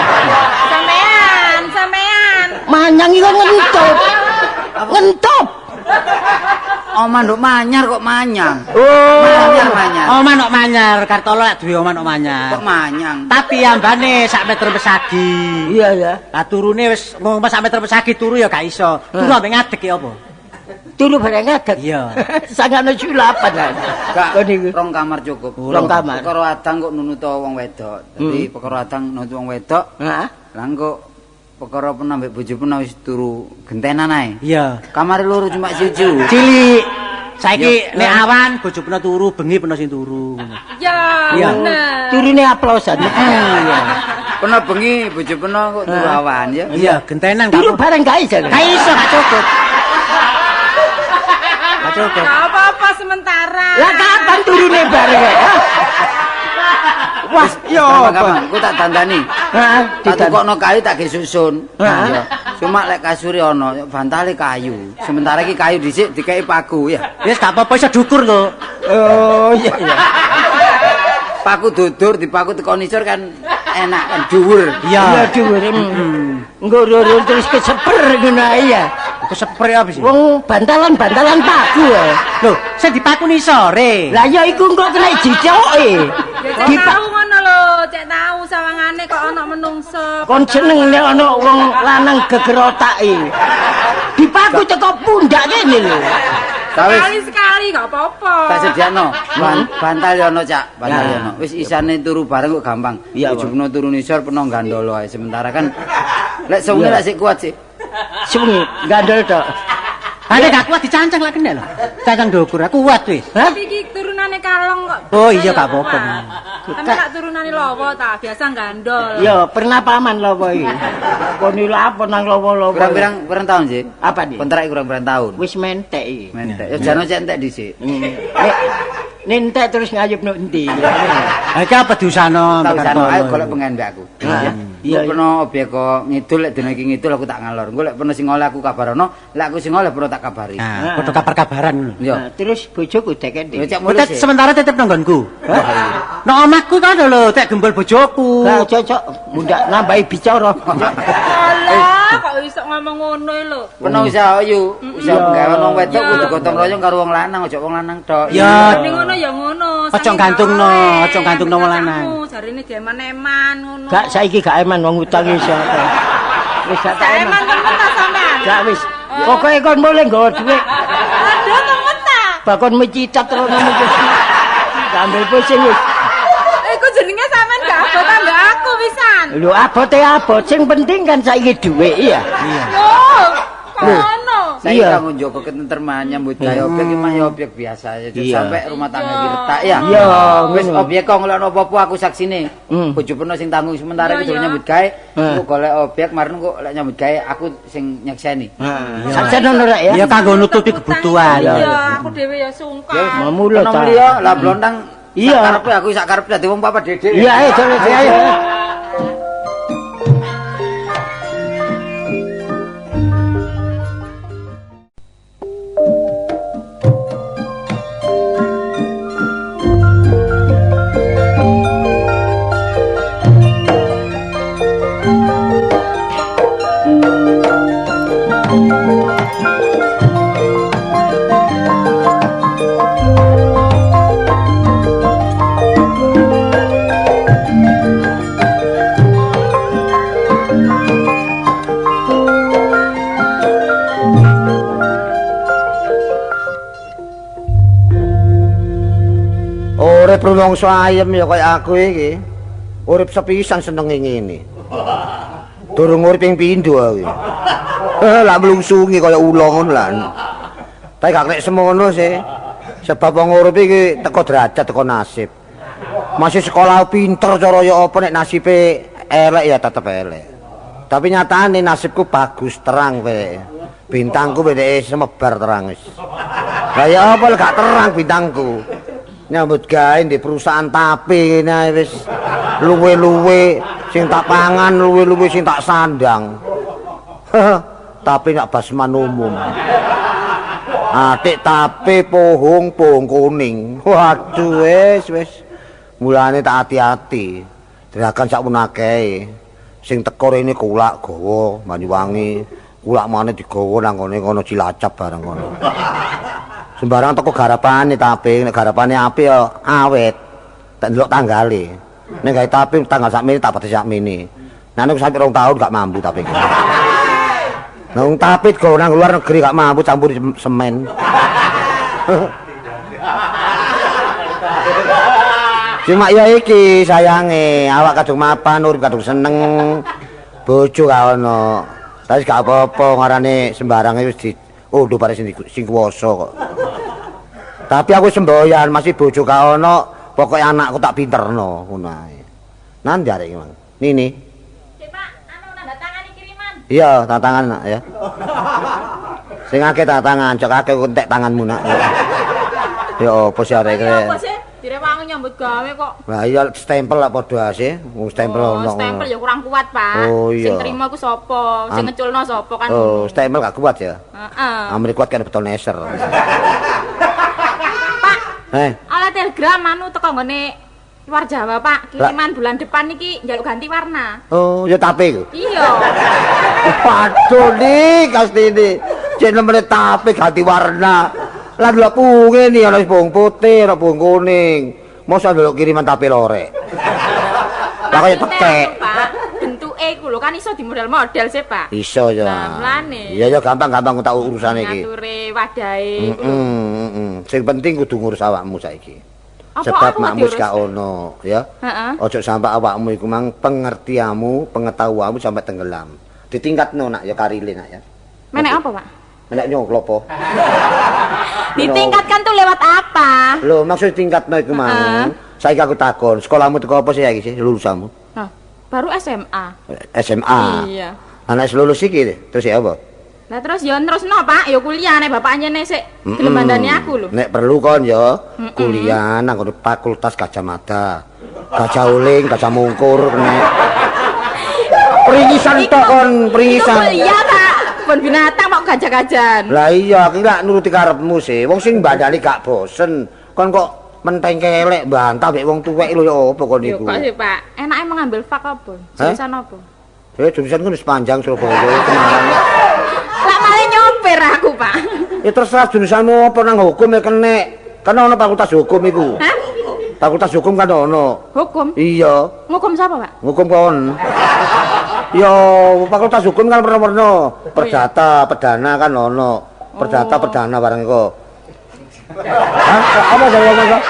Sampean, sampean. Manyang iku ngentop. Ngentop. Omah nduk manyar kok manyang. Oh. Manyar manyar. Omah nok manyar, Kartolo lak duwe omah nok manyar. Kok manyang? Tapi ambane sak meter pesagi. Iya ya. Lah turune wis ngomong sak meter pesagi turu ya gak iso. Turu ambek ngadeg ya apa? Turu bareng ngadeg. Iya. Sangane sulapan lah. Gak, Kon iku. rong kamar cukup. Rong kamar. Perkara adang kok nunuto wong wedok. Dadi perkara adang nunut wong wedok, Heeh. lah engko perkara pun ambek bojo pun wis turu gentenan ae. Iya. Kamare loro cuma siji. Cilik. Saiki nek awan bojo peno turu, bengi peno sing turu. Ya, Iya. bener. Turune aplosan. Iya. Peno bengi bojo peno kok turu awan ya. Iya, gentenan gak Turu apa. bareng gak iso. Gak iso, gak cukup. Gak cukup. Gak apa-apa sementara. Lah kapan turune bareng? Hah? Wah, ya apa? Gampang, aku tak dandani. Heeh, Tak tukokno kayu tak ge susun. Heeh. Ya. Cuma lek kasure ono, bantale kayu. Sementara iki kayu dhisik dikeki paku ya. Wis gak apa-apa iso dukur kok. Oh iya iya. Paku dudur dipaku teko nisor kan enak kan dhuwur. Iya. Iya dhuwur. Engko roro terus keseper ngono ae ya. Keseper apa sih? Wong bantalan-bantalan paku ya. Lho, sing dipaku nisore. Lah ya iku engko kena jicoke. Ya cek Dipa tau ngono lho, cek tau sawangane kok ana menungso. kon seneng nek ana wong lanang geger otake. Dipaku teko pundak kene lho. Ta wis Sekali-sekali gak apa-apa. tak sediakno. Bantal yo ono, Cak. Bantal yo Ya. ono. Wis isane turu bareng kok gampang. Iya, Pak. Ujubno turu nisor peno gandolo ae. Sementara kan lek sewengi lek sik kuat sih. Sewengi gandol tok. Ane gak kuat dicancang lak kena lho. Cancang dukur, aku kuat wis. Hah? Tapi iki turunane kalong kok. Oh iya gak apa-apa. Sampeyan tak turunane lawa ta, biasa gandol. Ya, pernah paman lawa iki. Kon iki apa nang lawa-lawa. Kurang-kurang tahun sih. Apa nih? Kontrak kurang pirang tahun. Wis mentek iki. Mentek. Ya jano cek entek dhisik. Nek entek terus ngayup nuk endi? Ha iki apa diusahno Tak mbek usahno ayo Kartono? golek pengen mbek aku. Iya, Iya, peno objek kok ngidul lek dina iki ngidul aku tak ngalor. Engko lek peno sing oleh aku kabarono, lek aku sing oleh peno tak kabari. Nah, padha kabar-kabaran ngono. Iya. Nah, terus bojoku dek endi? Ya cek mulih Tet sih. sementara tetep nang nggonku. Nang omahku kan lho, tek gembol bojoku. Lah cocok mundak nambahi bicara. Alah, kok iso ngomong ngono lho. Peno usaha yu, usaha penggawean wong wedok Iya. kudu gotong royong karo wong lanang, aja wong lanang tok. Ya. Ning ngono ya ngono. Ojo gantungno, ojo gantungno wong lanang. Jarine dieman-eman ngono. Gak saiki gak eman wong utang iso. Wis gak tak Gak eman eman. temen ta sampean? Gak wis. Pokoke kon mulih nggawa dhuwit. Aduh temen ta. Bakon mecicat terus ngono iki. Gak ambil pusing wis. Iku jenenge sampean gak abot ambek aku pisan. Lho abote abot, sing penting kan saiki dhuwit iya. Lho, kok ngono? Saiki Iya. kanggo njogo ketentreman nyambut gawe objek iki mah ya objek biasa ya Iya. sampai rumah tangga iki retak ya. Iya, Wis ngono. objek kok ngelokno apa-apa aku saksine. Bojo peno sing tanggung sementara Iya, iki durung iya. nyambut gawe, engko golek objek marun kok lek nyambut gawe aku sing nyekseni. Sakjane ono rek ya. Ya kanggo nutupi kebutuhan. Iya, aku dhewe ya sungkan. Mamulo Peno ta. mli ya, lah blontang. Iya. Sak karepe aku sak karepe dadi wong papat dede. Iya, ayo ayo ayo. Urip rumangsa ayem ya kaya aku iki. Urip sepisan senenge ngene. Durung urip ping pindho aku. Lah mlungsungi kaya ula ngono lah. Tapi gak nek semono sih. Sebab wong urip iki teko derajat, teko nasib. Masih sekolah pinter cara ya apa nek nasibe elek ya tetep elek. Tapi nyatane nasibku bagus terang kowe. Bintangku bedeke semebar terang wis. Lah ya apa lek gak terang bintangku. Nyambut gawe di perusahaan tape ngene ae wis luwe-luwe sing tak pangan, luwe-luwe sing tak sandang. Tapi nak basman umum. Atik tape pohong pohong kuning. Waduh wis wis. Mulane tak hati-hati. Derakan sakmono akeh. Sing teko rene kulak gawa Banyuwangi, kulak maneh digawa nang ngene kono Cilacap bareng kono. Sembarang teko garapane tape, nek garapane apik ya awet. Tak ndelok tanggale. Nek gawe tape tanggal sakmene tak pati sakmene. Nah nek sampe 2 tahun gak mampu tape. Nah wong tape digawa nang luar negeri gak mampu campur semen. Cuma ya iki sayange, awak kadung mapan, urip kadung seneng. Bojo gak ono. Tapi gak apa-apa ngarane sembarange wis di unduh bare sing kuwasa kok. Tapi aku semboyan masih bojo gak ono, pokoke anakku tak pinterno ngono ae. Nang arek iki, Mang? Nini. Sik, Pak, anu nanda tangani kiriman. Iya, tanda tangan nak ya. Sing akeh tanda tangan, cok akeh entek tanganmu nak. Ya apa sih arek iki? Apa sih? Direwangi nyambut gawe kok. Lah iya stempel lak padha ase, wong stempel Oh, ono. stempel ya kurang kuat, Pak. Oh, iya. Sing terima iku sapa? Sing ngeculno sapa kan? Oh, stempel gak kuat ya. Heeh. Amri kuat kan beton neser. Pak, oleh telegram anu teko nggone luar Jawa, Pak. Kiriman bulan depan iki njaluk ganti warna. Oh, ya tape iku. Iya. Waduh nih, Kastini. Cek nemene tape ganti warna. Lah delok punge nih ana bawang putih, ana bawang kuning. Mosok delok kiriman tape lorek. Lah kaya tekek. Pak, bentuke iku lho kan iso dimodel-model sih, Pak. Iso ya. Lah, mulane. Iya ya gampang-gampang tak urusane iki. Ngature wadahe iku lho. Sing penting kudu ngurus awakmu saiki. Apa Sebab aku makmu wis diurus? gak ono, ya. Heeh. Ojo sampai awakmu iku mang pengertianmu, pengetahuanmu sampai tenggelam. Ditingkatno nak ya karile nak ya. Menek apa, Pak? Menek nyoklopo. Ditingkatkan tuh lewat apa? Lho, maksud tingkatno iku mang. Saiki aku takon, sekolahmu teko apa sih saiki sih lulusanmu? Hah, baru SMA. SMA. Iya. Anak lulus iki terus ya apa? Lah terus ya terusno, Pak, ya kuliah nek bapak anjene sik gelem bandani aku lho. Nek perlu kon ya kuliah nang kono Fakultas Gajah Mada. Gajah Uling, Gajah Mungkur nek. Peringisan tok kon, peringisan. Iku kuliah ta. Kebun binatang kok gajah-gajahan. Lah iya, aku lak nuruti karepmu sih. Wong sing mbandani gak bosen. Kon kok menteng kelek bantah mek wong tuwek lho ya apa kon Yo iku? kok sih, Pak. Enake mengambil fak apa? Jurusan apa? Jurusan ku wis panjang Surabaya, Semarang. Lah malah nyopir aku, Pak. Ya terserah jurusanmu apa nang hukum ya kenek. Kan ono fakultas hukum iku. Hah? Fakultas hukum kan ono. Hukum? Iya, Ngukum siapa, Pak? hukum kon. Yo, fakultas hukum kan werna-werna. Perdata, perdana kan ono. Perdata, perdana barang iku. Hah? Apa jare ngomong kok?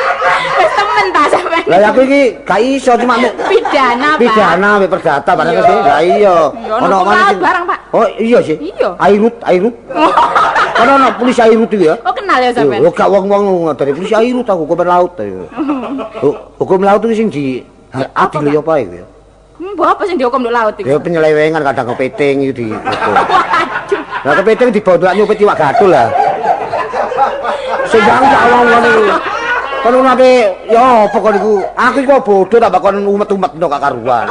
Wis temen ta sampean. Lah aku iki gak iso cuma muk Pidana, Pak. pidana ambek perdata barang Iya. sih. Lah iya. Iya, ono hukum mana laut sing- barang, Pak. Oh, iya sih. Iya. Airut, airut. Kan ono polisi airut itu ya. Oh, kenal ya sampean. Lho gak wong-wong dari polisi airut aku hukum laut. Hukum laut itu sing di adil ya apa iku ya? Mbok apa sing dihukum nduk laut iku? Ya penyelewengan kadang kepiting itu di. Waduh. Lah kepiting dibawa nyupit iwak gatul lah. Sing jang gak wong-wong iku. Kon ngono ape ya apa kon iku? Aku iku bodoh tak bakon umet-umetno gak karuan.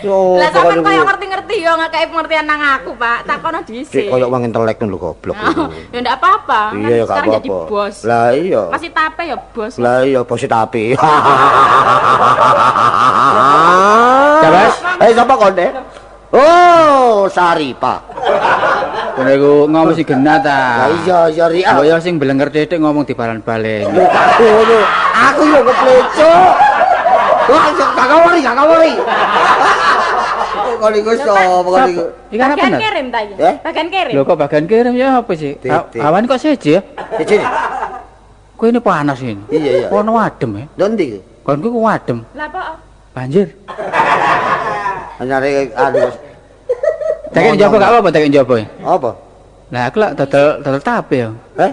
Yo Lah apa kon sampean iku? koyo ngerti-ngerti yo ngekeki pengertian nang aku, Pak. Takono Cek dhisik. koyo wong intelek ngono lho goblok iku. Ya ndak apa-apa. Kan Iya ya gak sekarang jadi apa-apa. bos. Lah iya. Masih tape ya bos. Lah iya bos tapi. Jabas. Eh sapa kon eh? Oh, Saripa. Kono iku ngomong si genah ta. Lah iya iya Ria. Mbok yo sing blenger titik ngomong dibalan-balen. Lho gak ngono. Aku yo keplecuk. Wah, gak kawari, gak kawari. Kon iku sapa kon iku? Iki kan apa Bagian Nat? kirim ta iki? Eh? Bagian kirim. Lho kok bagian kirim ya apa sih? Titik. Awan kok seje ya? Siji. Kowe ini panas ini. Iya, iya. Kono adem ya. Lho ndi iku? Konku ku adem. Lah apa? Banjir. Nyari anu. Tekek njaba gak apa-apa tekek njaba. Apa? Lah aku lak dodol tape ya. Eh?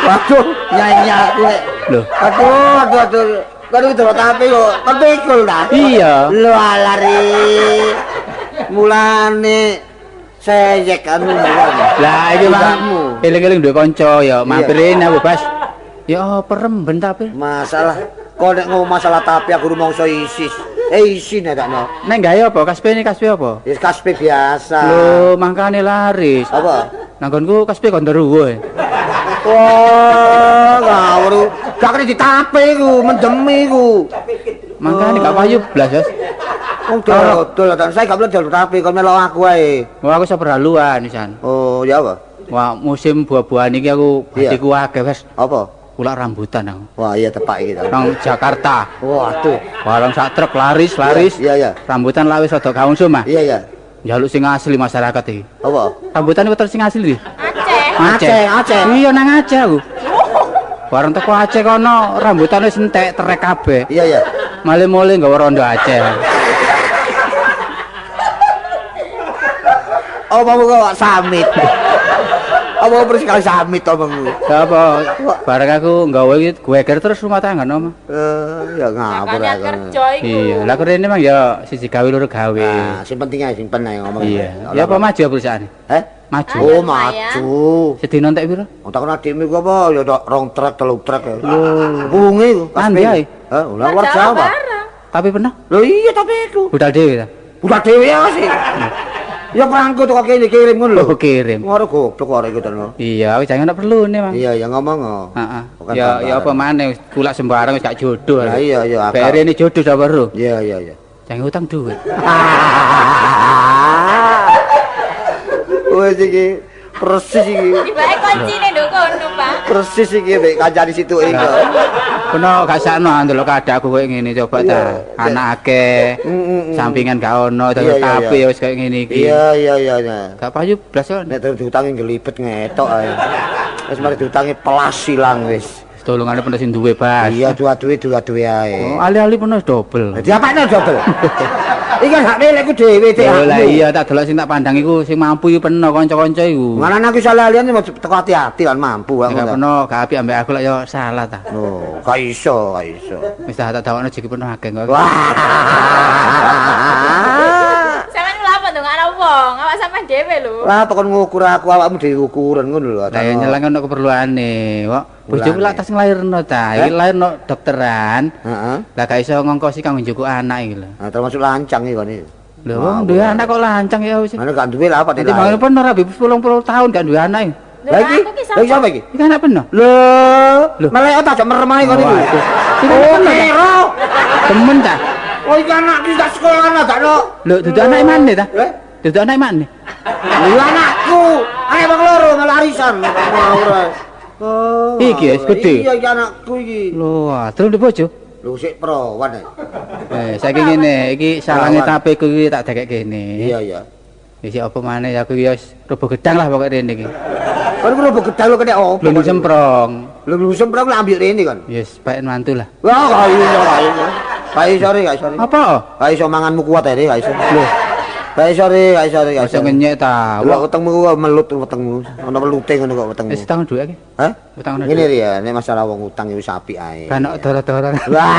Waduh, nyanyi aku lek. Lho. Aduh, aduh, aduh. Kon iki dodol tape kok. Kon pikul ta? Iya. Lho alari. Mulane seyek anu mulane. Lah iki Bang, Budakmu. eling-eling duwe kanca ya mampirin aku, Bas. Ya apa remben tape? Masalah kok nek ngomong masalah tape aku rumangsa isis. Eh isin ya takno. Nek gawe apa? Kaspe ini kaspe apa? Ya kaspe biasa. Lho, mangkane laris. Apa? Nanggonku kaspe gondoruwo. Wah, ngawur. Gak kena ditape iku, mendemi iku. Mangkane gak payu blas, Bas. Wong dodol ta. Saya gak boleh dodol tape kon melok aku ae. Wah, aku seperhaluan pisan. Oh, ya apa? Wah, musim buah-buahan iki aku Iya. hatiku akeh, Bas. Apa? Kulak rambutan aku. Wah, iya tepak iki ta. Nang Jakarta. Waduh. Warung sak truk laris, laris. Iya, iya. Rambutan lawis rada kaungsum, ah. Iya, iya. Njaluk sing asli masyarakat iki. Apa? Rambutan iku terus sing asli iki. Aceh. Aceh, Aceh. Iya nang Aceh aku. Warung teko Aceh kono rambutan wis entek terek kabeh. Iya, iya. Male-male nggawa rondo Aceh. Apa kok samit? Apa persis kali samit omongmu? Lah apa bareng aku nggawa iki geger terus rumah tangga no. Eh, ya ngapur Makanya aku. kerja iku. Iya, lah rene mang ya siji gawe loro gawe. Nah, sing penting ae simpen ae ngomong. Iya. Ya apa maju ya perusahaan? Eh? Maju. Oh, Lumayan. maju. Sedina entek piro? Wong takon adikmu iku apa ya tok rong truk, telung truk. Lho, bunge iku. Mandi ae. Heh, lah luar Jawa. barang. Tapi pernah Lho iya tapi iku. budal dhewe ta? Udah dhewe ya sih. Ya perangko teko kene kirim ngono lho. Oh, kirim. Ngono goblok arek iku to. Iya, wis jangan perlu nih, Mang. Iya, ya ngomong. Oh. Heeh. Bukan Ya ya apa maneh wis kulak sembarang wis gak jodoh. Lah iya iya akal. Bere ini jodoh sapa ro. Iya iya iya. Jangan utang duit. Wes iki persis iki. Tibake kuncine nduk kono, Pak. Persis iki mek kancane situ iki. Kono gak sakno ndelok keadaanku koyo ngene coba ta. Anak akeh. Sampingan gak ono, Iya, iya, tapi iya. ya wis koyo ngene iki. Iya iya iya iya. Gak payu blas kok. Nek terus diutangi ngelibet ngetok ae. Wis mari diutangi pelas ilang wis. Tolongane pernah sing duwe, Bas. Iya dua duwe dua duwe ae. Oh, ali-ali pernah dobel. Dadi apakno dobel? Iki kan hak milikku dhewe, Dik. Lho lah iya tak delok sing tak pandang iku sing mampu iku peno kanca-kanca iku. Ngaran aku salah liyane mau teko ati-ati lan mampu aku. Nek gak peno gak apik ambek aku lek ya salah ta. Oh, gak iso, gak iso. Wis tak dawakno jeki peno akeh kok. Wah. Sampeyan lha apa ndongakno wong? Awak sampean dhewe lho. Lah apa kon ngukur aku awakmu dhewe ukuran ngono lho. Lah ya nyelang ono keperluane. Kok bojoku lak tas nglairno ta. Iki lairno dokteran. Heeh. Lah gak iso ngongkosi kanggo njukuk anak iki lho. Nah, termasuk lancang iki kon iki. Lho wong duwe anak kok lancang ya wis. Mana gak duwe lah apa Nanti mangan peno rabi 10 tahun gak duwe anak iki. Lah iki, lha iki sapa iki? Iki anak peno. Lho, Lho. melek tak merem ae kon iki. Waduh. Iki Oh, anak peno ta? kero. Temen ta? Oh, iki anak iki tak sekolah tak no. Lho dudu anake maneh ta? Eh? Dudu anake maneh. Lho anakku, ae wong loro malah arisan. Ora. Oh. Iki wis gede. Iya iki anakku iki. Lho, terus ndek bojo. Lho sik perawan ae. Eh, saiki ngene, iki salange Perawan. tapeku iki tak dekek kene. Iya iya. Wis apa maneh aku iki wis robo gedang lah pokoke rene iki. Kon ku robo gedang lho kena opo? Belum semprong. Lho belum semprong lah ambil rene kon. Yes, baik mantu lah. Wah, gak iso, gak iso. Gak iso re, gak iso re. Apa? Gak iso manganmu kuat ae, gak iso. Lho. Gak iso re, gak iso re, gak Aja iso. ngenyek ta. Lho wetengmu kok melut wetengmu. Ana melute ngono kok wetengmu. Wis utang dhuwit iki. Hah? Utang ana Ngene re ya, nek masalah wong utang iku wis apik ae. Kan dora-dora. Wah.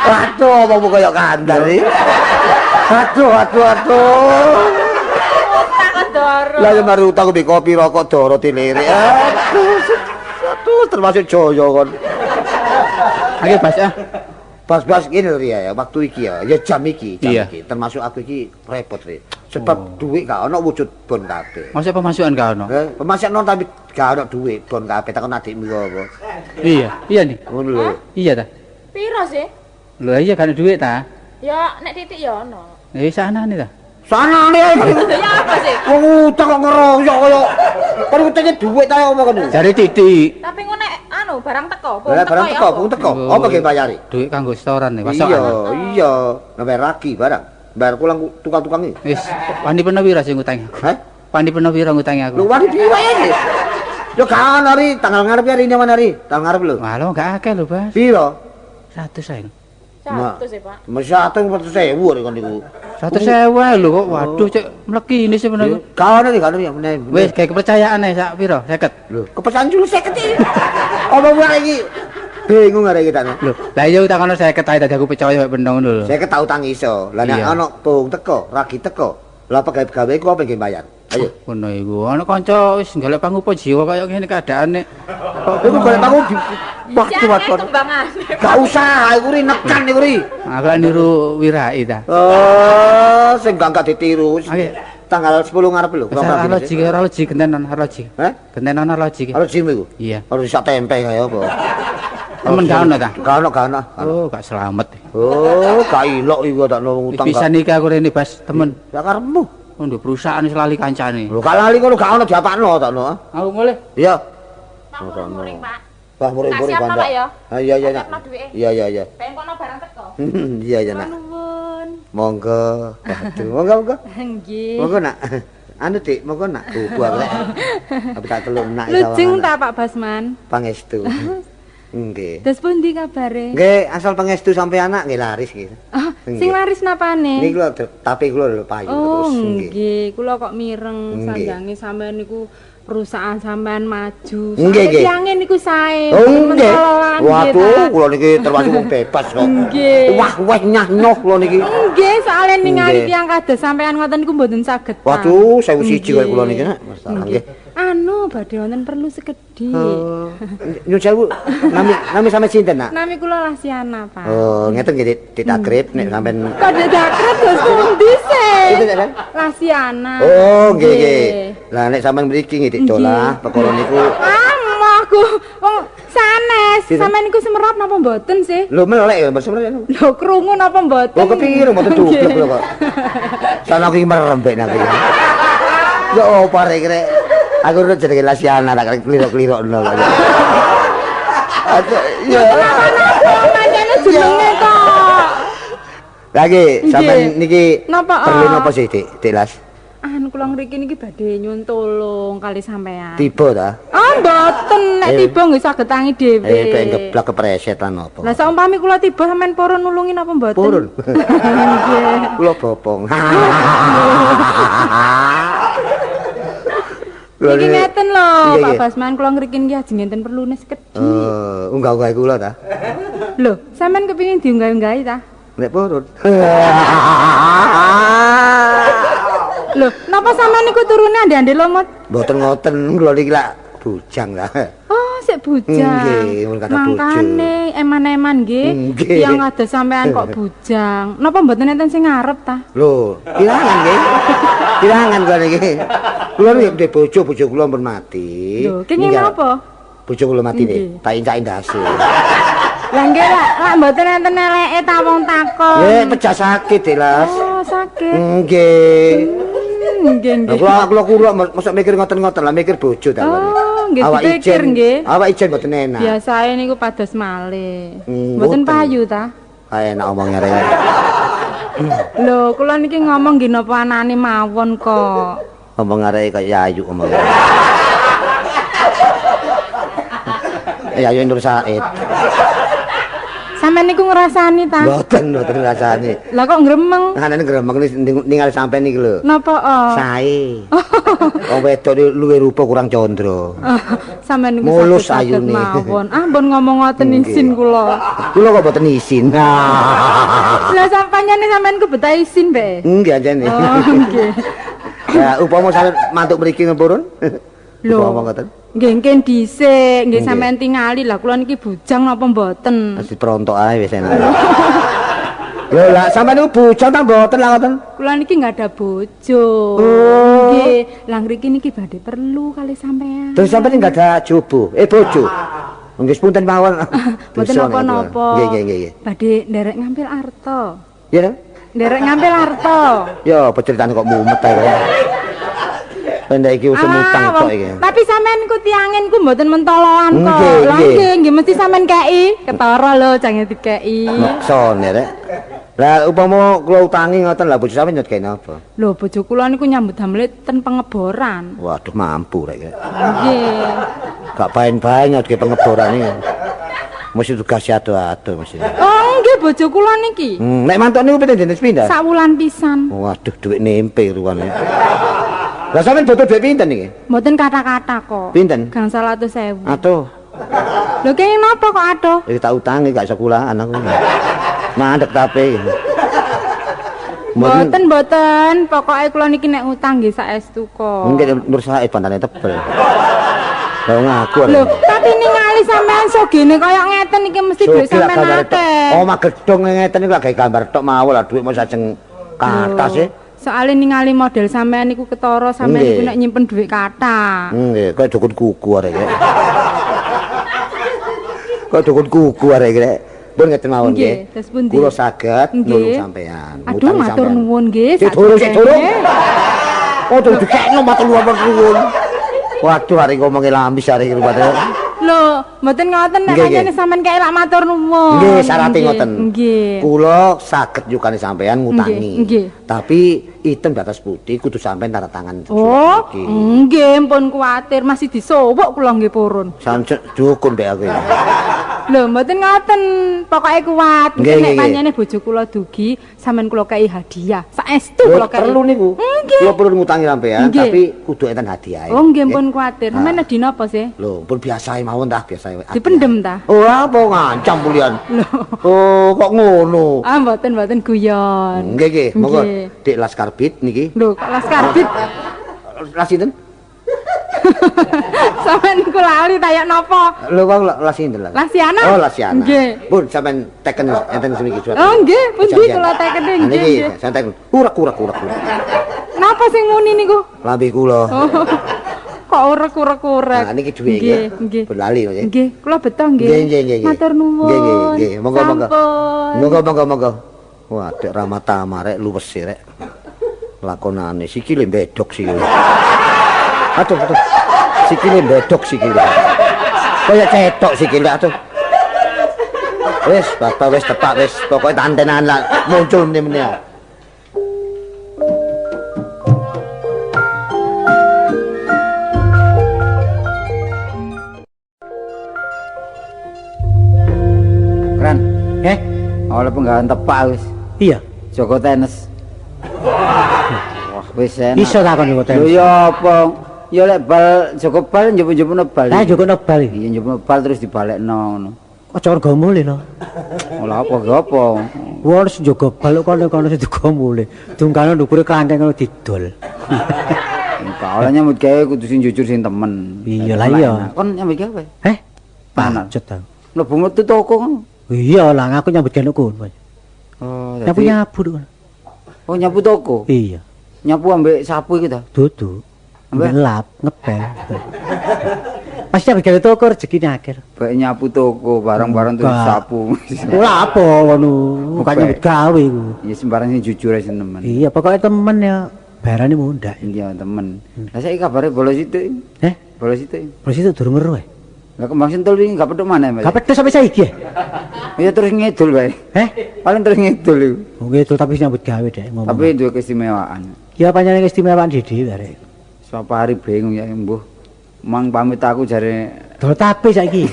Waduh, apa kaya kandar iki? Aduh, aduh, aduh. Utang doro. Lah ya mari utang mbek kopi rokok doro dilirik. Aduh, aduh termasuk joyo kon. Ayo Bas ah. Bas-bas ngene lho ya, waktu iki ya, ya jam iki, jam Iya. iki. Termasuk aku iki repot re. Sebab duit gak ono wujud bon kabeh. Masa pemasukan gak ono? Eh, pemasukan tapi gak ono duit bon kabeh takon adikmu kok apa. Iya, iya nih. Ngono lho. Iya ta. Piro sih? Lho iya gak ono duit ta. Ya nek titik ya ono. Ya sanane ta. Sanane ae. Ya apa sih? Wong utang kok ngeroyok kaya kon utange duit ta apa kon? Jare titik. Tapi ngono nek anu barang teko, Lah barang teko, bung teko. Apa ge bayari? Duit kanggo setoran nih, Iya, pasokan. iya. Nah, bayar lagi barang. Bayar pulang tukang-tukang iki. Wis, wani peno pira sing ngutangi aku? Hah? Wani peno pira ngutangi aku? Lho wani piye wae iki? Yo gak ono ri, tanggal ngarep ya rine mana ri? Tanggal ngarep lho. Malah gak akeh lho, Bas. Piro? 100 ae. 100 sih, Pak. Mesti 100.000 ri kon niku. 100.000 lho kok. Waduh, cek mleki ini sebenarnya. Gak ono ri, gak ono ri meneh. Wis kayak kepercayaan ae sak piro? 50. Lho, kepercayaan dulu 50 iki. Apa wae iki? Bingung arek iki tak. Lho, lah iya utang ono 50 ae dadi aku percaya mek bendong ngono lho. 50 tau utang iso. Lah nek Iya. ono bung teko, ragi teko. Lah pegawai-pegawai ku apa nggih bayar? Ayo. Ngono iku. Ono kanca wis golek pangupa jiwa kaya ngene keadaane. Kok Iku golek aku di waktu waktu. Kembangan. Gak usah, iku ri nekan iku ri. Aku lak niru wirai ta. Oh, sing gak ditiru. Oke. Tanggal 10 ngarep lho. Wis arloji, arloji gentenan arloji. Hah? Gentenan arloji. Arloji iku? Iya. Harus sak tempe kaya apa? Temen gak ono ta? Gak ono, gak ono. Oh, gak selamat. Oh, gak ilok iku tak ono Wis utang. pisan iki aku rene Bas, temen. Ya karepmu. Oh, nduk perusahaan wis lali kancane. Lho gak lali ngono gak ono diapakno tak ono. Aku mulih. Iya. Pak muring-muring, Pak. Wah, muring-muring Tak siapno, bandak. Pak, ya. Ah, iya iya Tak nak. siapno duwike. Iya iya iya. Ben kono barang teko. Iya iya nak. Nuwun. Monggo. Waduh, monggo monggo. Nggih. Monggo nak. Anu Dik, monggo nak. Bubu aku lek. Aku tak teluk nak Lujeng ta Pak Basman? Pangestu. Nggih. Terus pundi kabare? Nggih, asal pangestu sampe anak nggih laris nggih. Ah, sing laris napane? Niki lho tapi kula lho payu Oh, terus nggih. nggih, kula kok mireng Nggih. sanjange sampean niku perusahaan sampean maju. Nggih, nggih. Tiange niku sae. Oh nggih. Mentololan, nggih, Waduh, ta. kula niki termasuk wong bebas kok. Nggih. Wah, wah nyah nyoh kula niki. Nggih, soalnya ningali Nggih. tiyang kados sampean ngoten niku mboten saged. ta. Waduh, 1001 kaya kula Nggih. niki nak. Masalah nggih. Anu, badhe wonten perlu sekedhik. Oh, nyun sewu, nami sampe sinten nak? Nami kula Lasiana, Pak. Oh, ngeten nggih Dik akrib nek sampean Kok dakrep terus pundi sih? Sinten, Nek? Lasiana. Oh, nggih nggih. Lah nek sampean mriki nggih Dik Dolah, perkara niku Ah, emoh aku. Wong sanes, Sinten? sampean niku semerap napa mboten sih? lho melek ya, Mbak semerap. Lho krungu napa mboten? Oh, kepiro mboten dublek lho kok. Sana aku iki merembek nang iki. Ya opo arek rek. Aku udah jenenge Lasiana tak klirok-klirokno kok. Aduh, ya. Napa pancene jenenge kok. Lagi sampean niki Napa, perlu ah? napa sih, Dik? Dik Las. Anu kula ngriki niki badhe nyuwun tulung kali sampean. Tiba ta? Ah, mboten. Nek tiba nggih saged tangi dhewe. Ben geblak kepreset lan apa. Lah saumpami kula tiba sampean purun nulungi napa mboten? Purun. Nggih. Kula bopong. Niki ngeten lho, Nggih, Pak nggih. Basman kula ngriki niki ajeng enten perlune sekedhik. Unggah-unggahi kula ta? Lho, sampean kepingin diunggah-unggahi ta? Nek purun. Lho, napa sampean niku turune ande-ande lomot? Mboten ngoten, kula niki lak bujang lah. Oh, sik bujang. Nggih, mun kathah bojo. Mangkane eman-eman nggih. Nggih. Tiyang kados sampean kok bujang. Napa mboten enten sing ngarep ta? Lho, kirangan nggih. Kirangan kula niki. Kula niki ndek bojo, bojo kula pun mati. Lho, kenging napa? Bojo kula mati Nggih. nih, tak incak ndase. Lah nggih lak lak mboten enten eleke ta wong takon. Pecah sakit, Las. Oh, sakit. Nggih. Nggih, Lah nggih. kula kula mosok mikir ngoten-ngoten lah mikir bojo ta. Oh, nggih Awak dipikir ijen, nggih. awak ijen mboten enak. Biasae niku pados malih. Mboten. Mboten payu ta? Kae enak omongnya rek. Lho, kula niki ngomong nggih napa anane mawon kok. Omong arek kaya Yayu omongnya. Yayu Nur Said. Sampeyan niku ngrasani ta? Mboten, mboten rasane. Lah kok ngremeng? Anane gremeng ningali sampean iki lho. Napa? Oh? Sae. Wong wedok iki luwih rupa kurang condro. Sampeyan niku Mulus saged-saged ayune. mawon. Ah, mbon ngomong ngoten Nggih. isin kula. Kula kok mboten isin. Lah sampanyane sampeyan ku betah isin be. Nggih anjene. Oh, nggih. Ya upama sampean mantuk mriki ngepurun. Lho. Upama ngoten. Nggih nggih dhisik, nggih Nggih. sampeyan tingali lah kula niki bujang napa mboten. Wis diperontok ae wis enak. Lho lah sampean niku bujang ta mboten lah ngoten? Kula niki nggak ada bojo. Oh. Nggih, lah ngriki niki badhe perlu kali sampean. Terus sampean nggak ada jobo, bojo. Nggih punten mawon. Mboten Dosa nek napa-napa. kula. Nggih nggih nggih. Badhe nderek ngampil arta. Ya ta? Nderek ngampil arta. Ya apa ceritane kok mumet ae kok. Pendek iki usum utang Ah, tok iki. Tapi sampean ku tiangin ku mboten mentoloan kok. Nggih, Lah nggih. nggih, nggih mesti sampean kei. Ketara lho jange dikei. Maksone rek. Lah upama kula utangi ngoten lah bojo sampean nyut gawe napa? Lho bojo kula niku nyambut damel ten pengeboran. Waduh mampu rek. Nggih. Gak baen-baen nyut gawe pengeboran iki. Mesti tugas ado-ado mesti. Oh nggih bojo kula niki. Nek mantuk niku pinten dinten pindah? Sawulan pisan. Waduh dhuwit nempe ruwane. Lah sampean butuh dhuwit pinten iki? Mboten kata-kata kok. Pinten? Gangsal atus ewu. Aduh, Lho kenging napa kok aduh? iki tak utangi gak iso kulaan aku. Mandek tape. Mboten mboten, pokoke kula niki nek utang nggih saestu kok. Mungkin Nur Said bandane tebel. Lah ngaku Lho, tapi ningali sampean sogene kaya ngeten iki mesti dhuwit sampean akeh. Omah gedhong ngeten iki lak gawe gambar tok mawon lah dhuwit mos ajeng kathah sih. Soale ningali model sampean niku ketara sampean Nggih. niku nek nyimpen dhuwit kathah. Nggih, kaya dukun kuku arek iki. Kaya dukun kuku arek iki. Pun ngeten mawon Nggih, terus pundi? Kula saged Nggih. nulung sampean. Aduh, ngutangi matur sampean. nuwun nggih. Sik durung, sik durung. sakjane. Oh, durung dikekno matur nuwun. Waduh, arek ngomonge lamis arek iki rupane. Lho, mboten ngoten nek Nggih, nggih. pancene sampean kaya lak matur nuwun. Nggih, syarate Nggih, ngoten. Nggih. Kula saged nyukani sampean ngutangi. Nggih, nggih. Tapi item di atas putih kudu sampean tanda tangan. Oh, surat iki. nggih, pun kuwatir masih disowok kula nggih purun. Sampeyan dukun mbek aku. iki. Lho, mboten ngoten. Pokoke kuat. Nggih, Nek nggih, nggih. pancene bojo kula dugi, sampean kula kei hadiah. Saestu Lho, kula kei. perlu niku. Nggih. Kula perlu ngutangi sampean, Nggih. tapi kudu enten hadiah. Oh, nggih pun kuwatir. Sampeyan edi napa sih? Lho, pun biasa mawon tah, biasa. Dipendem ta? Oh, apa ngancam pulian? Lho. Oh, kok ngono? Ah, mboten mboten guyon. Nggih, nggih, monggo. Nggih. Dik Las Karbit niki. Lho, kok las karbit. Las sinten? Sampeyan niku lali ta yak napa? Lho kok las sinten lah? Lasiana. Oh, Lasiana. Nggih. Pun sampean teken enten semiki surat. Oh, nggih, pundi kula tekene Nah, nggih. Niki, nggih. sampean teken. Urak urak urak. urak. Napa sing muni niku? Lambe kula. Oh. Kok urek-urek-urek. Nah, niki dhuwit Nggih, nggih. Pun lali nggih. Nggih, kula beto nggih. Nggih, nggih, nggih. Matur nuwun. Nggih, nggih, nggih. Monggo, monggo. Sampun. Monggo, monggo, monggo. Wah, dek Ramatama rek luwes e, rek. Lakonane sikile mbedok sikile. Aduh, aduh. Sikile mbedok sikile. Kaya cetok sikile aduh. Wis, bapak wis tepak wis, pokoke tantenan lah muncul mene-mene. Oleh penggawean tepak wis. Iya. Jaga tenis. Wah, wis enak. Iso ta kon jaga Lho tenis? ya apa? Ya lek bal jaga bal njupuk-njupukno bal. Lah jaga bal iki. Iya njupukno bal terus dibalekno ngono. Aja rego mule lho. Ora apa ge apa. Wah, harus jaga bal kok kono sing digo mule. Dungkane ndukure klangkeng ngono didol. Enggak oleh nyambut gawe kudu sing jujur sing temen. Iya lah iya. Kon nyambut gawe. Eh? Mana? Pancet aku. Mlebu metu toko ngono. Iya lah aku nyambut gawe kono. Oh, Nyapu nyapu kono. Oh, nyapu toko. Iya. Nyapu ambek sapu iku ta? Dudu. Ambek? Ambek lap, ngepel. Pasti nyambut gawe toko rezekine akeh. Bae nyapu toko barang-barang terus Enggak. sapu. Ora apa ngono, bukan nyambut gawe iku. Ya sembarang sing jujur ae sing temen. Iya, pokoknya temen ya bayarane mundak. Iya, temen. Lah saiki kabare bolos itu. Eh, Bolos itu. terus itu durung ngeru eh. Lah kembang sentul wingi gak petuk maneh, Mas. Gak pedes sampai saiki ya? Ya terus ngidul wae. Eh? Paling terus ngidul iku. Oke, itu tapi nyambut gawe dek ngomong. Tapi duwe keistimewaan. Ya panjenengan keistimewaan dhewe arek. Suatu hari bingung ya mbuh. Mang pamit aku jare Dol tape saiki.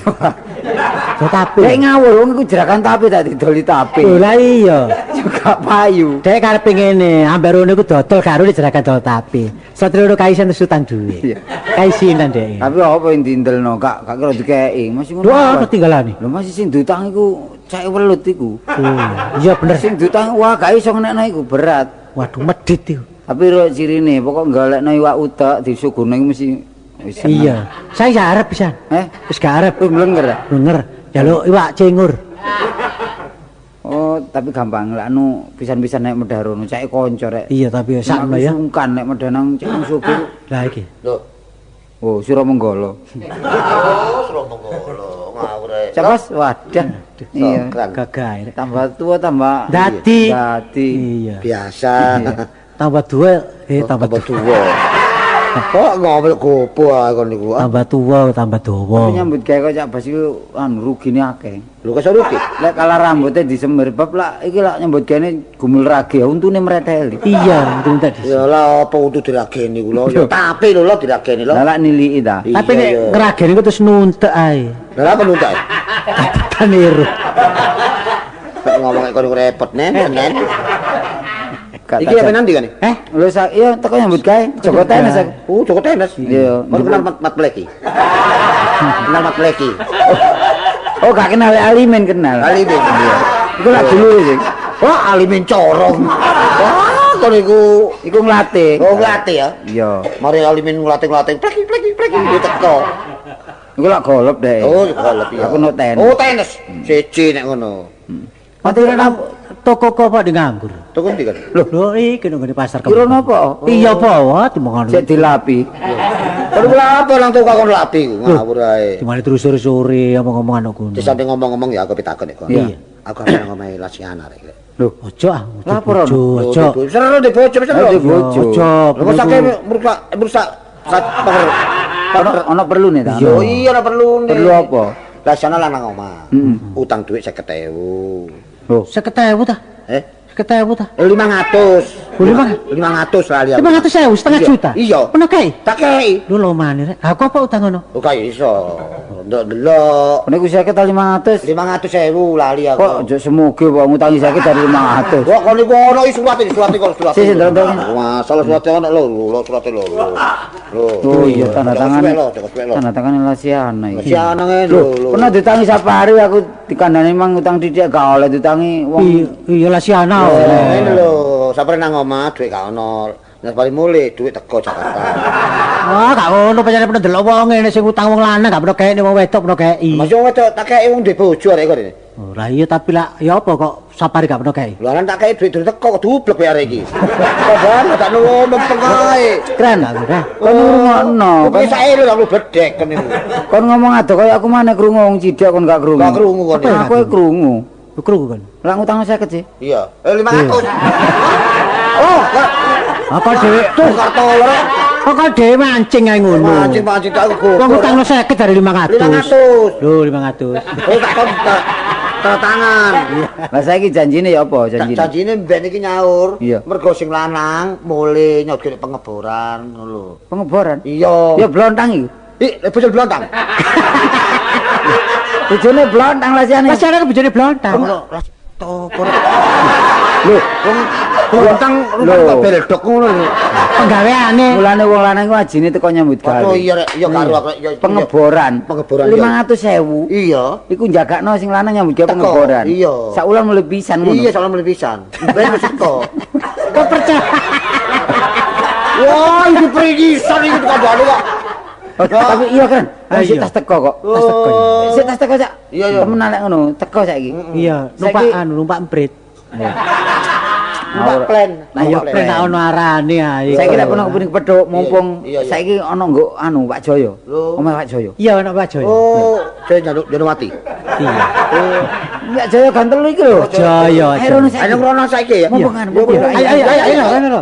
Dol tape. Lek ngawur wong iku jerakan tape tak didoli tape. Lho lah iya. Juga payu. Dek karepe ngene, ambek rono iku dodol karo dijerakan dol tape. Satrio rono kaisen terus utang duwe. Iya. Kaisinan dek. Tapi apa yang diindelno gak gak kira dikeki. Masih ngono. Wah, ketinggalane. Lho masih sing diutang iku cek welut iku. Oh, iya bener. Sing diutang wah gak iso ngenekno iku berat. Waduh medit iku. Tapi ro cirine pokok golekno iwak utek disuguhno iku mesti wis seneng. Iya. Saya gak arep pisan. Eh, Wis gak arep. wis mlenger ta? Bener. Jaluk iwak cingur. Oh, tapi gampang lek anu pisan-pisan nek medhah rono cek kanca rek. Iya, tapi ya sakno Aku ya. Sungkan nek medhah nang cek wong sugih. Lah iki. Lho. Oh, Suramenggala. Oh, Suramenggala, ngawur ae. Cak Mas, wadah. Iya. Sokran. Gagah. rek. Tambah tua tambah Dadi. Dadi. Iya. Biasa. Tambah tua, eh tambah Tambah tua. tuwa. Kok ngomel gopo ae kon niku. ah? Tambah tua, tambah dawa. Tapi nyambut gawe kok Cak Bas iku anu rugine akeh. Lho kok iso rugi? Lek kalah rambutnya disemir bab lah iki lak nyambut gawe gumul rage untune mreteli. Iya, itu tadi. Ya lah apa untu dirageni ku lho. Ya tape lho lho dirageni lho. Lah lak niliki ta. Iya, Tapi nek iya. ngrageni iku terus nuntek ae. Lah apa nuntak? Kapitan niru. Kok ngomong kon niku repot nen nen. Gak Iki tak apa nanti kan? Eh, Lho sa iya teko nyambut gawe Joko tenis aku. Oh, Joko tenis. Iya. Kon kenal Mat Pleki. Kenal Mat Pleki. Oh gak kenal Alimin kenal. Alimin. Iya. Iku lak dulu sih. Wah, Alimin corong. Wah, kon niku Iku nglatih. oh nglatih ya. Iya. Mari Alimin nglatih-nglatih pleki pleki pleki teko. Iku lak golop deh. Oh, golop iya. Aku no tenis. Oh, tenis. Siji nek ngono. Mati toko kok apa di nganggur. Toko ndi kan? Lho, lho iki nang nggone pasar Kira napa? Iya apa wae dimongan. Cek dilapi. Kon lha apa nang toko kon lapi ku ngawur ae. Dimane terus sore-sore omong-omongan kok ngono. Disante ngomong-ngomong ya aku pitakon nek kon. Iya. Aku arep nang omahe Lasiana rek. Lho, Ojo ah, ojo Lapor, bojo, ojo. Seru di bojo seru. Di bojo. Ojo. Lho kok sakit merusak merusak pager. Ono ono perlu nih ta? Oh iya ora perlu nih. Perlu apa? Lasiana lanang omah. Heeh. Utang duit 50.000. Lho, 50.000 ta? Eh, 50.000 ta? 500. Oh, lima? 500 lali aku. 500.000, setengah Iya, juta. Iya. Ono kae? Tak kei. Lho lomane rek. Lah kok apa utang ngono? Oh gak iso. Ndelok-ndelok. niku 50 ta 500. 500.000 lali aku. Kok ojo semoge kok ngutangi 50 dari 500. Wah, kon niku ono iki surat iki, surat iki kok surat. Sik, sik, ndelok, ndelok. Masalah surat ono lho, lho surat lho. Lho. Oh iya tanda tangan. Lho, lho. Tanda tangan Lasiana iki. Lasiana ngene lho, lho. Pernah ditangi sapari aku dikandani mang utang titik gak oleh ditangi wong. Iya Lasiana. Ngene lho, sapare nang omah dhuwit gak ono. Nek bali mulih dhuwit teko Jakarta. Wah, gak ngono pancen pernah delok wong ngene sing utang wong lanang gak pernah kei wong wedok pernah kei. Masih wong wedok tak kei wong duwe bojo arek kok rene. Ora iya tapi lah ya apa kok sapari gak pernah kei. Lho lan tak kei dhuwit durung teko kok dublek kowe arek iki. Kok bareng tak nuwun mempeng ae. Keren aku dah. Kon ngrungokno. Kok sae lho aku bedhek kon niku. Kon ngomong ado kaya aku maneh krungu wong cidek kon gak krungu. Gak krungu kon. Aku e krungu. Krungu kon. Lah ngutang 50 sih. Iya. 500. Oh, kok Apa dhewe tuh kartol rek. Kok kok dhewe mancing ae ngono. Mancing-mancing tak aku. Wong utangno 50 dari 500. 500. Lho 500. Oh, tak kon tanda tangan. Lah saiki janjine ya apa janjine? Janjine mben iki nyaur. Iya. Mergo sing lanang mule nyogene pengeboran ngono lho. Pengeboran. Iya. Ya blontang iku. Ih, bojone blontang. Bojone blontang Lasiane. Lasiana ke bojone blontang. Apa? Lho, wong utang rupane kok beldok ngono lho. Penggaweane. Mulane wong lanang iku ajine teko nyambut gawe. Oh iya rek, iya karo aku ya. Pengeboran. Pengeboran, iya. 500.000. Iya. Iku njagakno sing lanang nyambut gawe Teko, pengeboran. iya. Sak wulan mulih pisan ngono. Iya, soalnya mulih pisan. Ben wis teko. Kok percaya? Wah, iki peringisan iki dikandani kok. Oh, tapi iya kan, sik iya. tas teko kok. Tas teko. Sik tas teko sak. Iya, iya. Temenan lek ngono, teko saiki. Iya, numpak Saiki- anu, numpak emprit. Numpak plan. Lah iya pren tak ono arane ae. Saiki lek pernah kepengin kepethuk mumpung Iya, iya. saiki ana nggo anu Pak Jaya. Lho. Omah Pak Jaya. Iya ono Pak Jaya. Oh, Jaya Janowati. Iya. Pak Jaya ganteng lho iki lho. Jaya. Ayo rono saiki. Ayo rono saiki ya. Mumpung anu, mumpung. Ayo ayo ayo ayo ayo.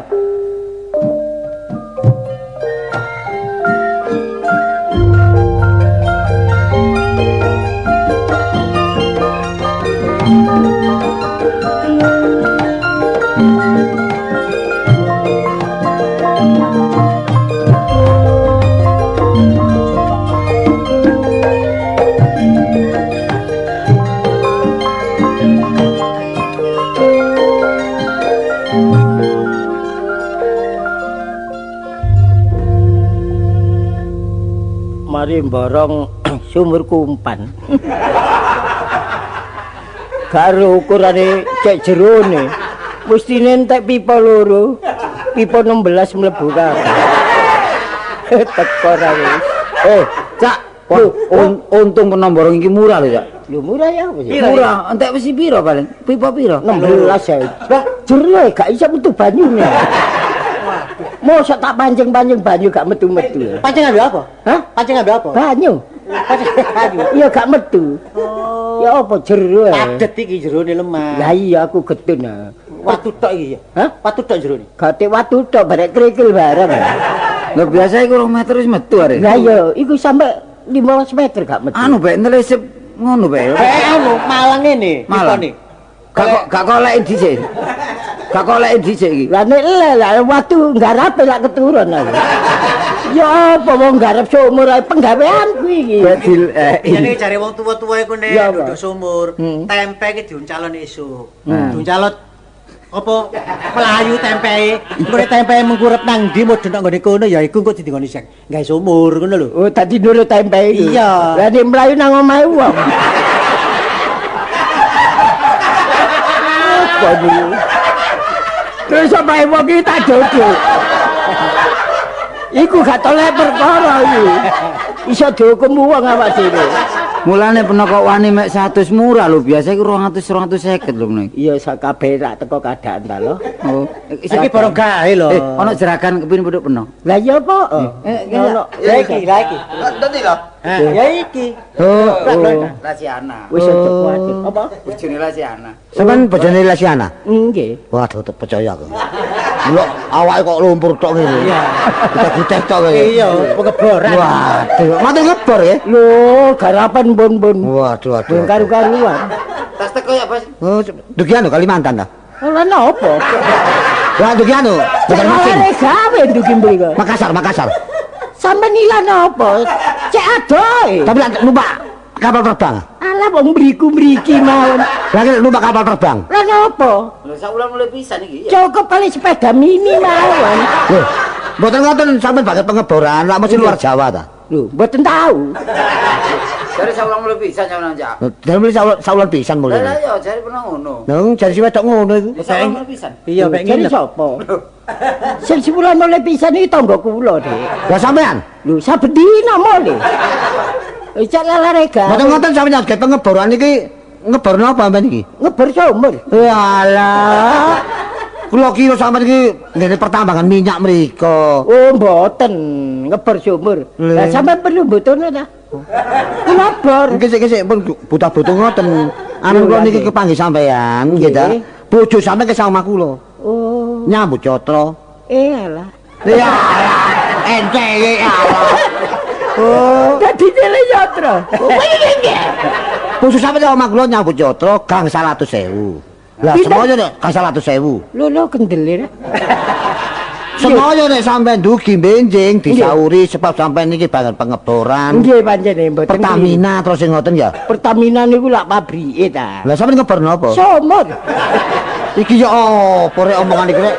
Mari mborong sumur kumpan. Karo ukurane cek jerone. Mestine entek pipa loro. Pipa 16 mlebu kabeh. Teko ra wis. Eh, Cak, untung pernah borong iki murah lho, Cak. Lho murah ya apa sih? Murah, entek wis piro paling? Pipa piro? 16 ya. Lah jero e gak iso metu banyune. Mosok tak pancing-pancing banyu gak metu-metu. Pancing ambil apa? Hah? Pancing ambil apa? Banyu. Pancing banyu. Iya gak metu. Ya apa jero e? Padet iki jerone lemah. Lah iya aku getun. ah. Watu tok iki ya. Hah? Watu tok jerone. Gate watu tok barek krikil bareng. Lah biasa iku 2 meter wis metu arek. Lah iya, iku sampe 15 meter gak metu. Anu bae nelesep ngono bae. Eh anu Malang ngene, Malang. pipane. Gak kok lek dhisik. Gak kok lek dhisik iki. Lah nek le lah watu nggarepe lak keturun aku. Ya apa wong nggarep sumur ae penggaweanku iki. Bedil eh Ini jare wong tuwa-tuwa iku nek Iya, apa? duduk sumur, tempe iki diuncalon esuk. Diuncalon apa melayu tempee, engko nek tempee mengkurep nang ndi mudhun nang nggone kono ya iku engko didingoni sing gawe sumur ngono lho. Oh, tadi nurut tempe iku. Iya. Lah nek mlayu nang omahe wong. Apa iku? Terus omahe wong iki tak dodol. Iku gak toleh perkara iki. Iso dihukum wong awak dhewe. Mulane pernah kok wani mek 100 murah lho, biasa iku 200 250 lho ngene. Iya sakabeh rak teko keadaan ta lho. Oh, Iki borong gawe lho. Eh, ono jeragan kepin pethuk peno. Lah iya apa? Ono. Ya iki, lah iki. Nanti lho. Ya iki. Oh, Oh. Lasiana. Wis aja kuwatir. Apa? Bojone Lasiana. Sampeyan bojone Lasiana? Nggih. Waduh, tetep percaya aku. Lho, awake kok lumpur tok ngene. Iya. Kita tok ngene. Iya, pengeboran. Waduh, mati ngebor ya. Lho, garapan bon-bon. Waduh, waduh. Bon karu-karuan. Tas teko ya, Bos. Oh, dugi anu Kalimantan ta? Ora napa? Lah dugi anu, Banjarmasin. Ora gawe ndugi mriko. Makassar, Makassar. Sampeyan ilang apa? Cek adoe. Tapi lah numpak kapal terbang. Alah wong mriku mriki mawon. Lah ki numpak kapal terbang. Lah napa? Lho, sak wulan mulai pisan iki. Cukup kali sepeda mini mawon. Lho, mboten ngoten sampeyan bagian pengeboran, lak mesti luar Jawa ta. Lho, mboten tahu. Jare sak wulan mulai pisan sampeyan, Cak. Jare mulai saulan pisan mulai. Lah iya, jare pernah ngono. Nang jare si wedok ngono iku. Sak wulan mulai pisan. Iya, mek Jare ngene. sapa? Sing sebulan mulai pisan iki tangga kula, Dik. Lah sampean? Lho, saben dina mulih. Cek lalare gawe. Mboten ngoten sampeyan nyambut pengeboran iki ngeborno apa sampean iki? Ngebor sumur. Walah. Kula kira sampean iki ngene pertambangan minyak mriko. Oh, mboten ngebor sumur. Lah sampean perlu mboten ta? Kula bor. Nggih sik sik pun buta-buta ngoten. Anu kula niki kepanggih sampean nggih ta. Bojo sampean ke omah kula. Oh, Nyambut catra. eh alah. Ya. Ente iki alah. Oh, Dadi cilik yatra. bojo sampean omah kula nyambut catra gang 100.000. Lah Pinten? semono nek gang 100.000. Lho lho kendele. Semoyo nek sampean dugi benjing disauri sebab sampean niki banget pengeboran. Nggih pancene mboten. Pertamina terus sing ngoten ya. Pertamina niku lak pabrike ta. Lah sampean ngebor napa? Sumur. Iki ya apa rek omongan iki rek?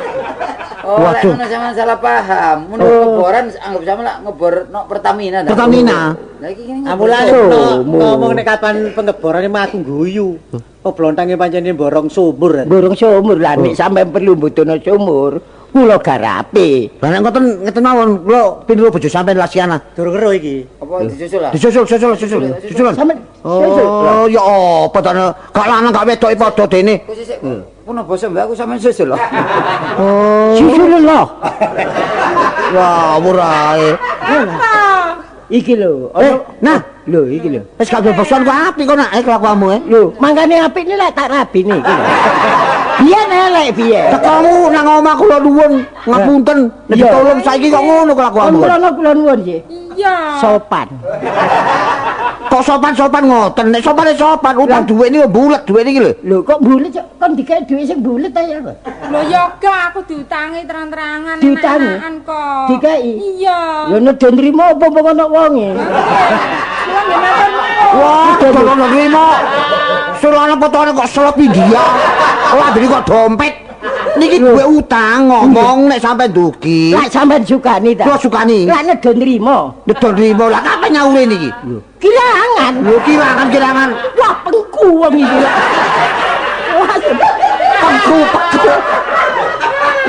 Oh, lek Waduh. ngono sampean salah paham. Mun ngeboran anggap sampean lak ngebor nok Pertamina ta. Pertamina. Lah iki ngene. Amulane Sumur. ngomong nek kapan pengeborane mah aku guyu. Oh blontange pancene borong sumur. Borong sumur lah nek sampean perlu mbutuhno sumur, kula garape. Lah nek ngoten ngeten mawon kula pinru bojo sampean Lasiana. Durung ero iki. Apa disusul lah? Disusul susul susul. Susulan. Sampean susul. Oh, ya apa ta gak lanang gak wedoke padha dene. Kok sik puno basa mbak aku sampean susul lho. Oh. Susul lho. Wah, ae. Iki lho, Eh, nah, lho iki lho. wis gak bebosan kok apik kok nak kelakuanmu eh. Lho, mangkane apik ni lak tak rabi niki lho. Biyen elek biyen. Tekamu nang omah kula nuwun ngapunten nek Iya. ditolong saiki kok ngono kelakuanmu. Kon kula nuwun nggih. Iya. Sopan. Kok sopan-sopan ngoten, nek sopane sopan utang dhuwit niku bulet dhuwit niki lho. Lho kok bulet kok kon dikek dhuwit sing bulet ta ya apa? Lho ya gak aku diutangi terang-terangan Diutangi? enak-enakan kok. Dikei? Iya. Lho nek nrimo apa apa ono wonge? Kula nggih matur nuwun. Wah, tolong nrimo. Sulane potone kok selop India. Lambene kok dompet. Niki dhuwit utang ngomong nek sampe ndugi. Lak sampean sukani ta? Kula sukani. Lak nedho nrimo. Nedho nrimo lah kapan nyaure niki? Kirangan. Lho kirangan-kirangan. Wah pengku wong iki. Wah, Pengku pengku.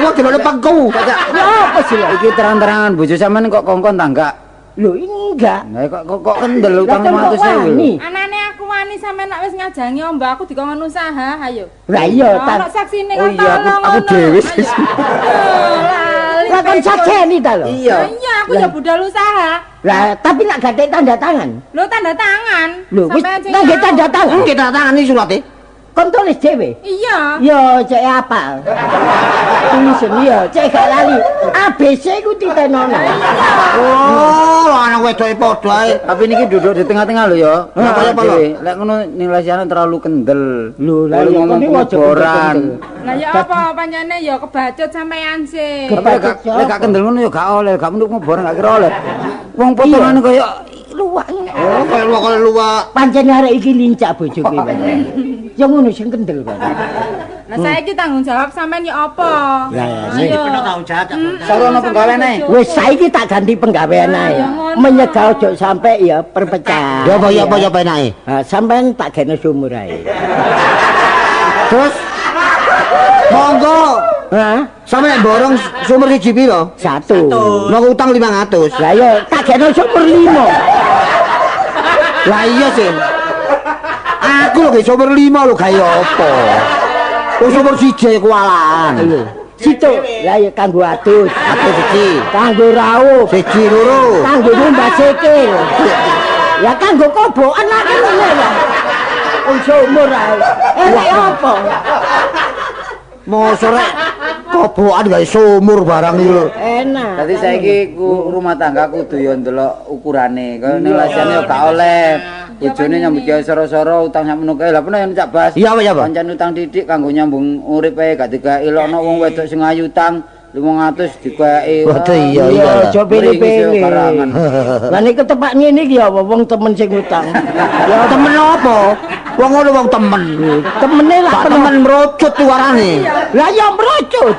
Wong dilone pengku. ya apa sih lho? Iki terang-terangan bojo sampean kok kongkon ta enggak? Lho enggak. Lah kok kok kok kendel utang Lah, kok 500.000 lho. wani? Anane aku wani sampean nek wis ngajangi ombo aku dikongkon usaha, ayo. Lah iya ta. Ono saksine Oh kan iya, tolong aku ngono. dhewe. Ayo. Oh, lali. Lah kon sakseni ta lho. Iya. Lah iya, aku ya budal usaha. Lah tapi lak gak ada tanda tangan. Lho tanda tangan. Lho wis Sampean sing nang nyaur. tanda tangan. Nggih tanda tangan iki surate. Kon tulis dhewe. Iya. Yo cek apal. Tulisan iya, cek gak lali. ABC ku titenono. Oh, lanang wedoke padha ae. Tapi niki duduk di tengah-tengah lho ya. Lah, kaya apa lho? Lek ngono ning Lasiana terlalu kendel. Lho, lah Lalu iya, ngomong kon niku aja pengeboran. Lah ya apa pancene ya kebacut sampean sih. Tapi lek Kebacut gak- lek gak kendel ngono ya gak oleh, gak menuk ngeboran gak kira oleh. Wong potongane kaya luwak ngene. Oh, kaya luwak kaya luwak. Pancen arek iki lincah bojoku pancen. Ya ngono sing kendel kan. Lah saiki tanggung jawab sampean ya apa? Lah, Ayo. Penuh tanggung jawab. Cak Blontak. Sarono penggaweane. Wis saiki tak ganti penggawean ae. Ya, ngono. Menyegah ojo sampe ya perpecahan. Ya apa ya apa ya penake. Ha, sampean tak gene sumur ae. Terus monggo Hah? sampe borong sumur siji piro? Satu. Monggo utang 500. Lah ya tak gene sumur limo. Lah iya sih. Aku lho gawe sumur 5 lho gawe apa? Wong sumur siji kuwalan. Situ. Lah ya kanggo adus, Aku siji, kanggo raup, siji loro. kanggo ngumbah sikil. Ya kanggo kobokan lah kan ngono ya. Wong sumur ae. Eh apa? Mosok rek kobokan gawe sumur barang iki lho. Enak. Dadi saiki ku rumah tangga kudu yo ndelok ukurane. Kaya ning Lasiana yo gak oleh. Bojone nyambut gawe soro-soro utang sakmono kae. Lah peno yen Cak Bas. Iya, apa, iya, apa? Pancen utang titik kanggo nyambung urip ae gak digawe ilokno wong wedok sing ayu utang 500 digawe. Waduh, iya, iya. Iya, aja pilih-pilih. Karangan. Lah nek ketepak ngene iki ya apa wong temen sing utang. Ya temen apa? Wong ngono wong temen. Temene lah Gak temen merucut warane. Lah ya merucut.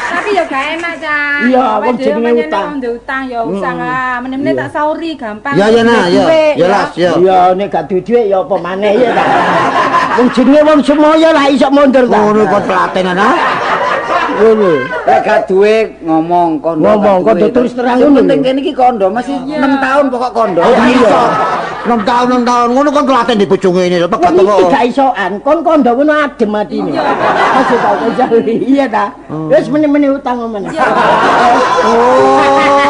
Tapi ya gak enak, Cak. Iya, Awake wong dhewe jenenge pancene utang. Wong duwe utang ya usaha. Meneh-meneh tak sauri gampang. Ya ya nah, ya. Duwe, Ya las, ya. Iya, nek gak duwe dhuwit ya apa maneh ya ta. Wong jenenge wong semoyo lah iso mundur ta. Ngono kok telatenan ah. Ngono. Lek gak duwe ngomong kondo. Ngomong, gak kondo duwe. terus terang Sing ngono penting lho. kene iki kondo masih 6 tahun pokok kondo. Oh iya. 6 tahun 6 tahun ngono kon telaten di bojo ngene lho pegat Wong iki kok. gak isoan, kon kondo ngono adem atine. Masih tau kok jali. Iya ta. Wis meneh-meneh utang meneh. Oh.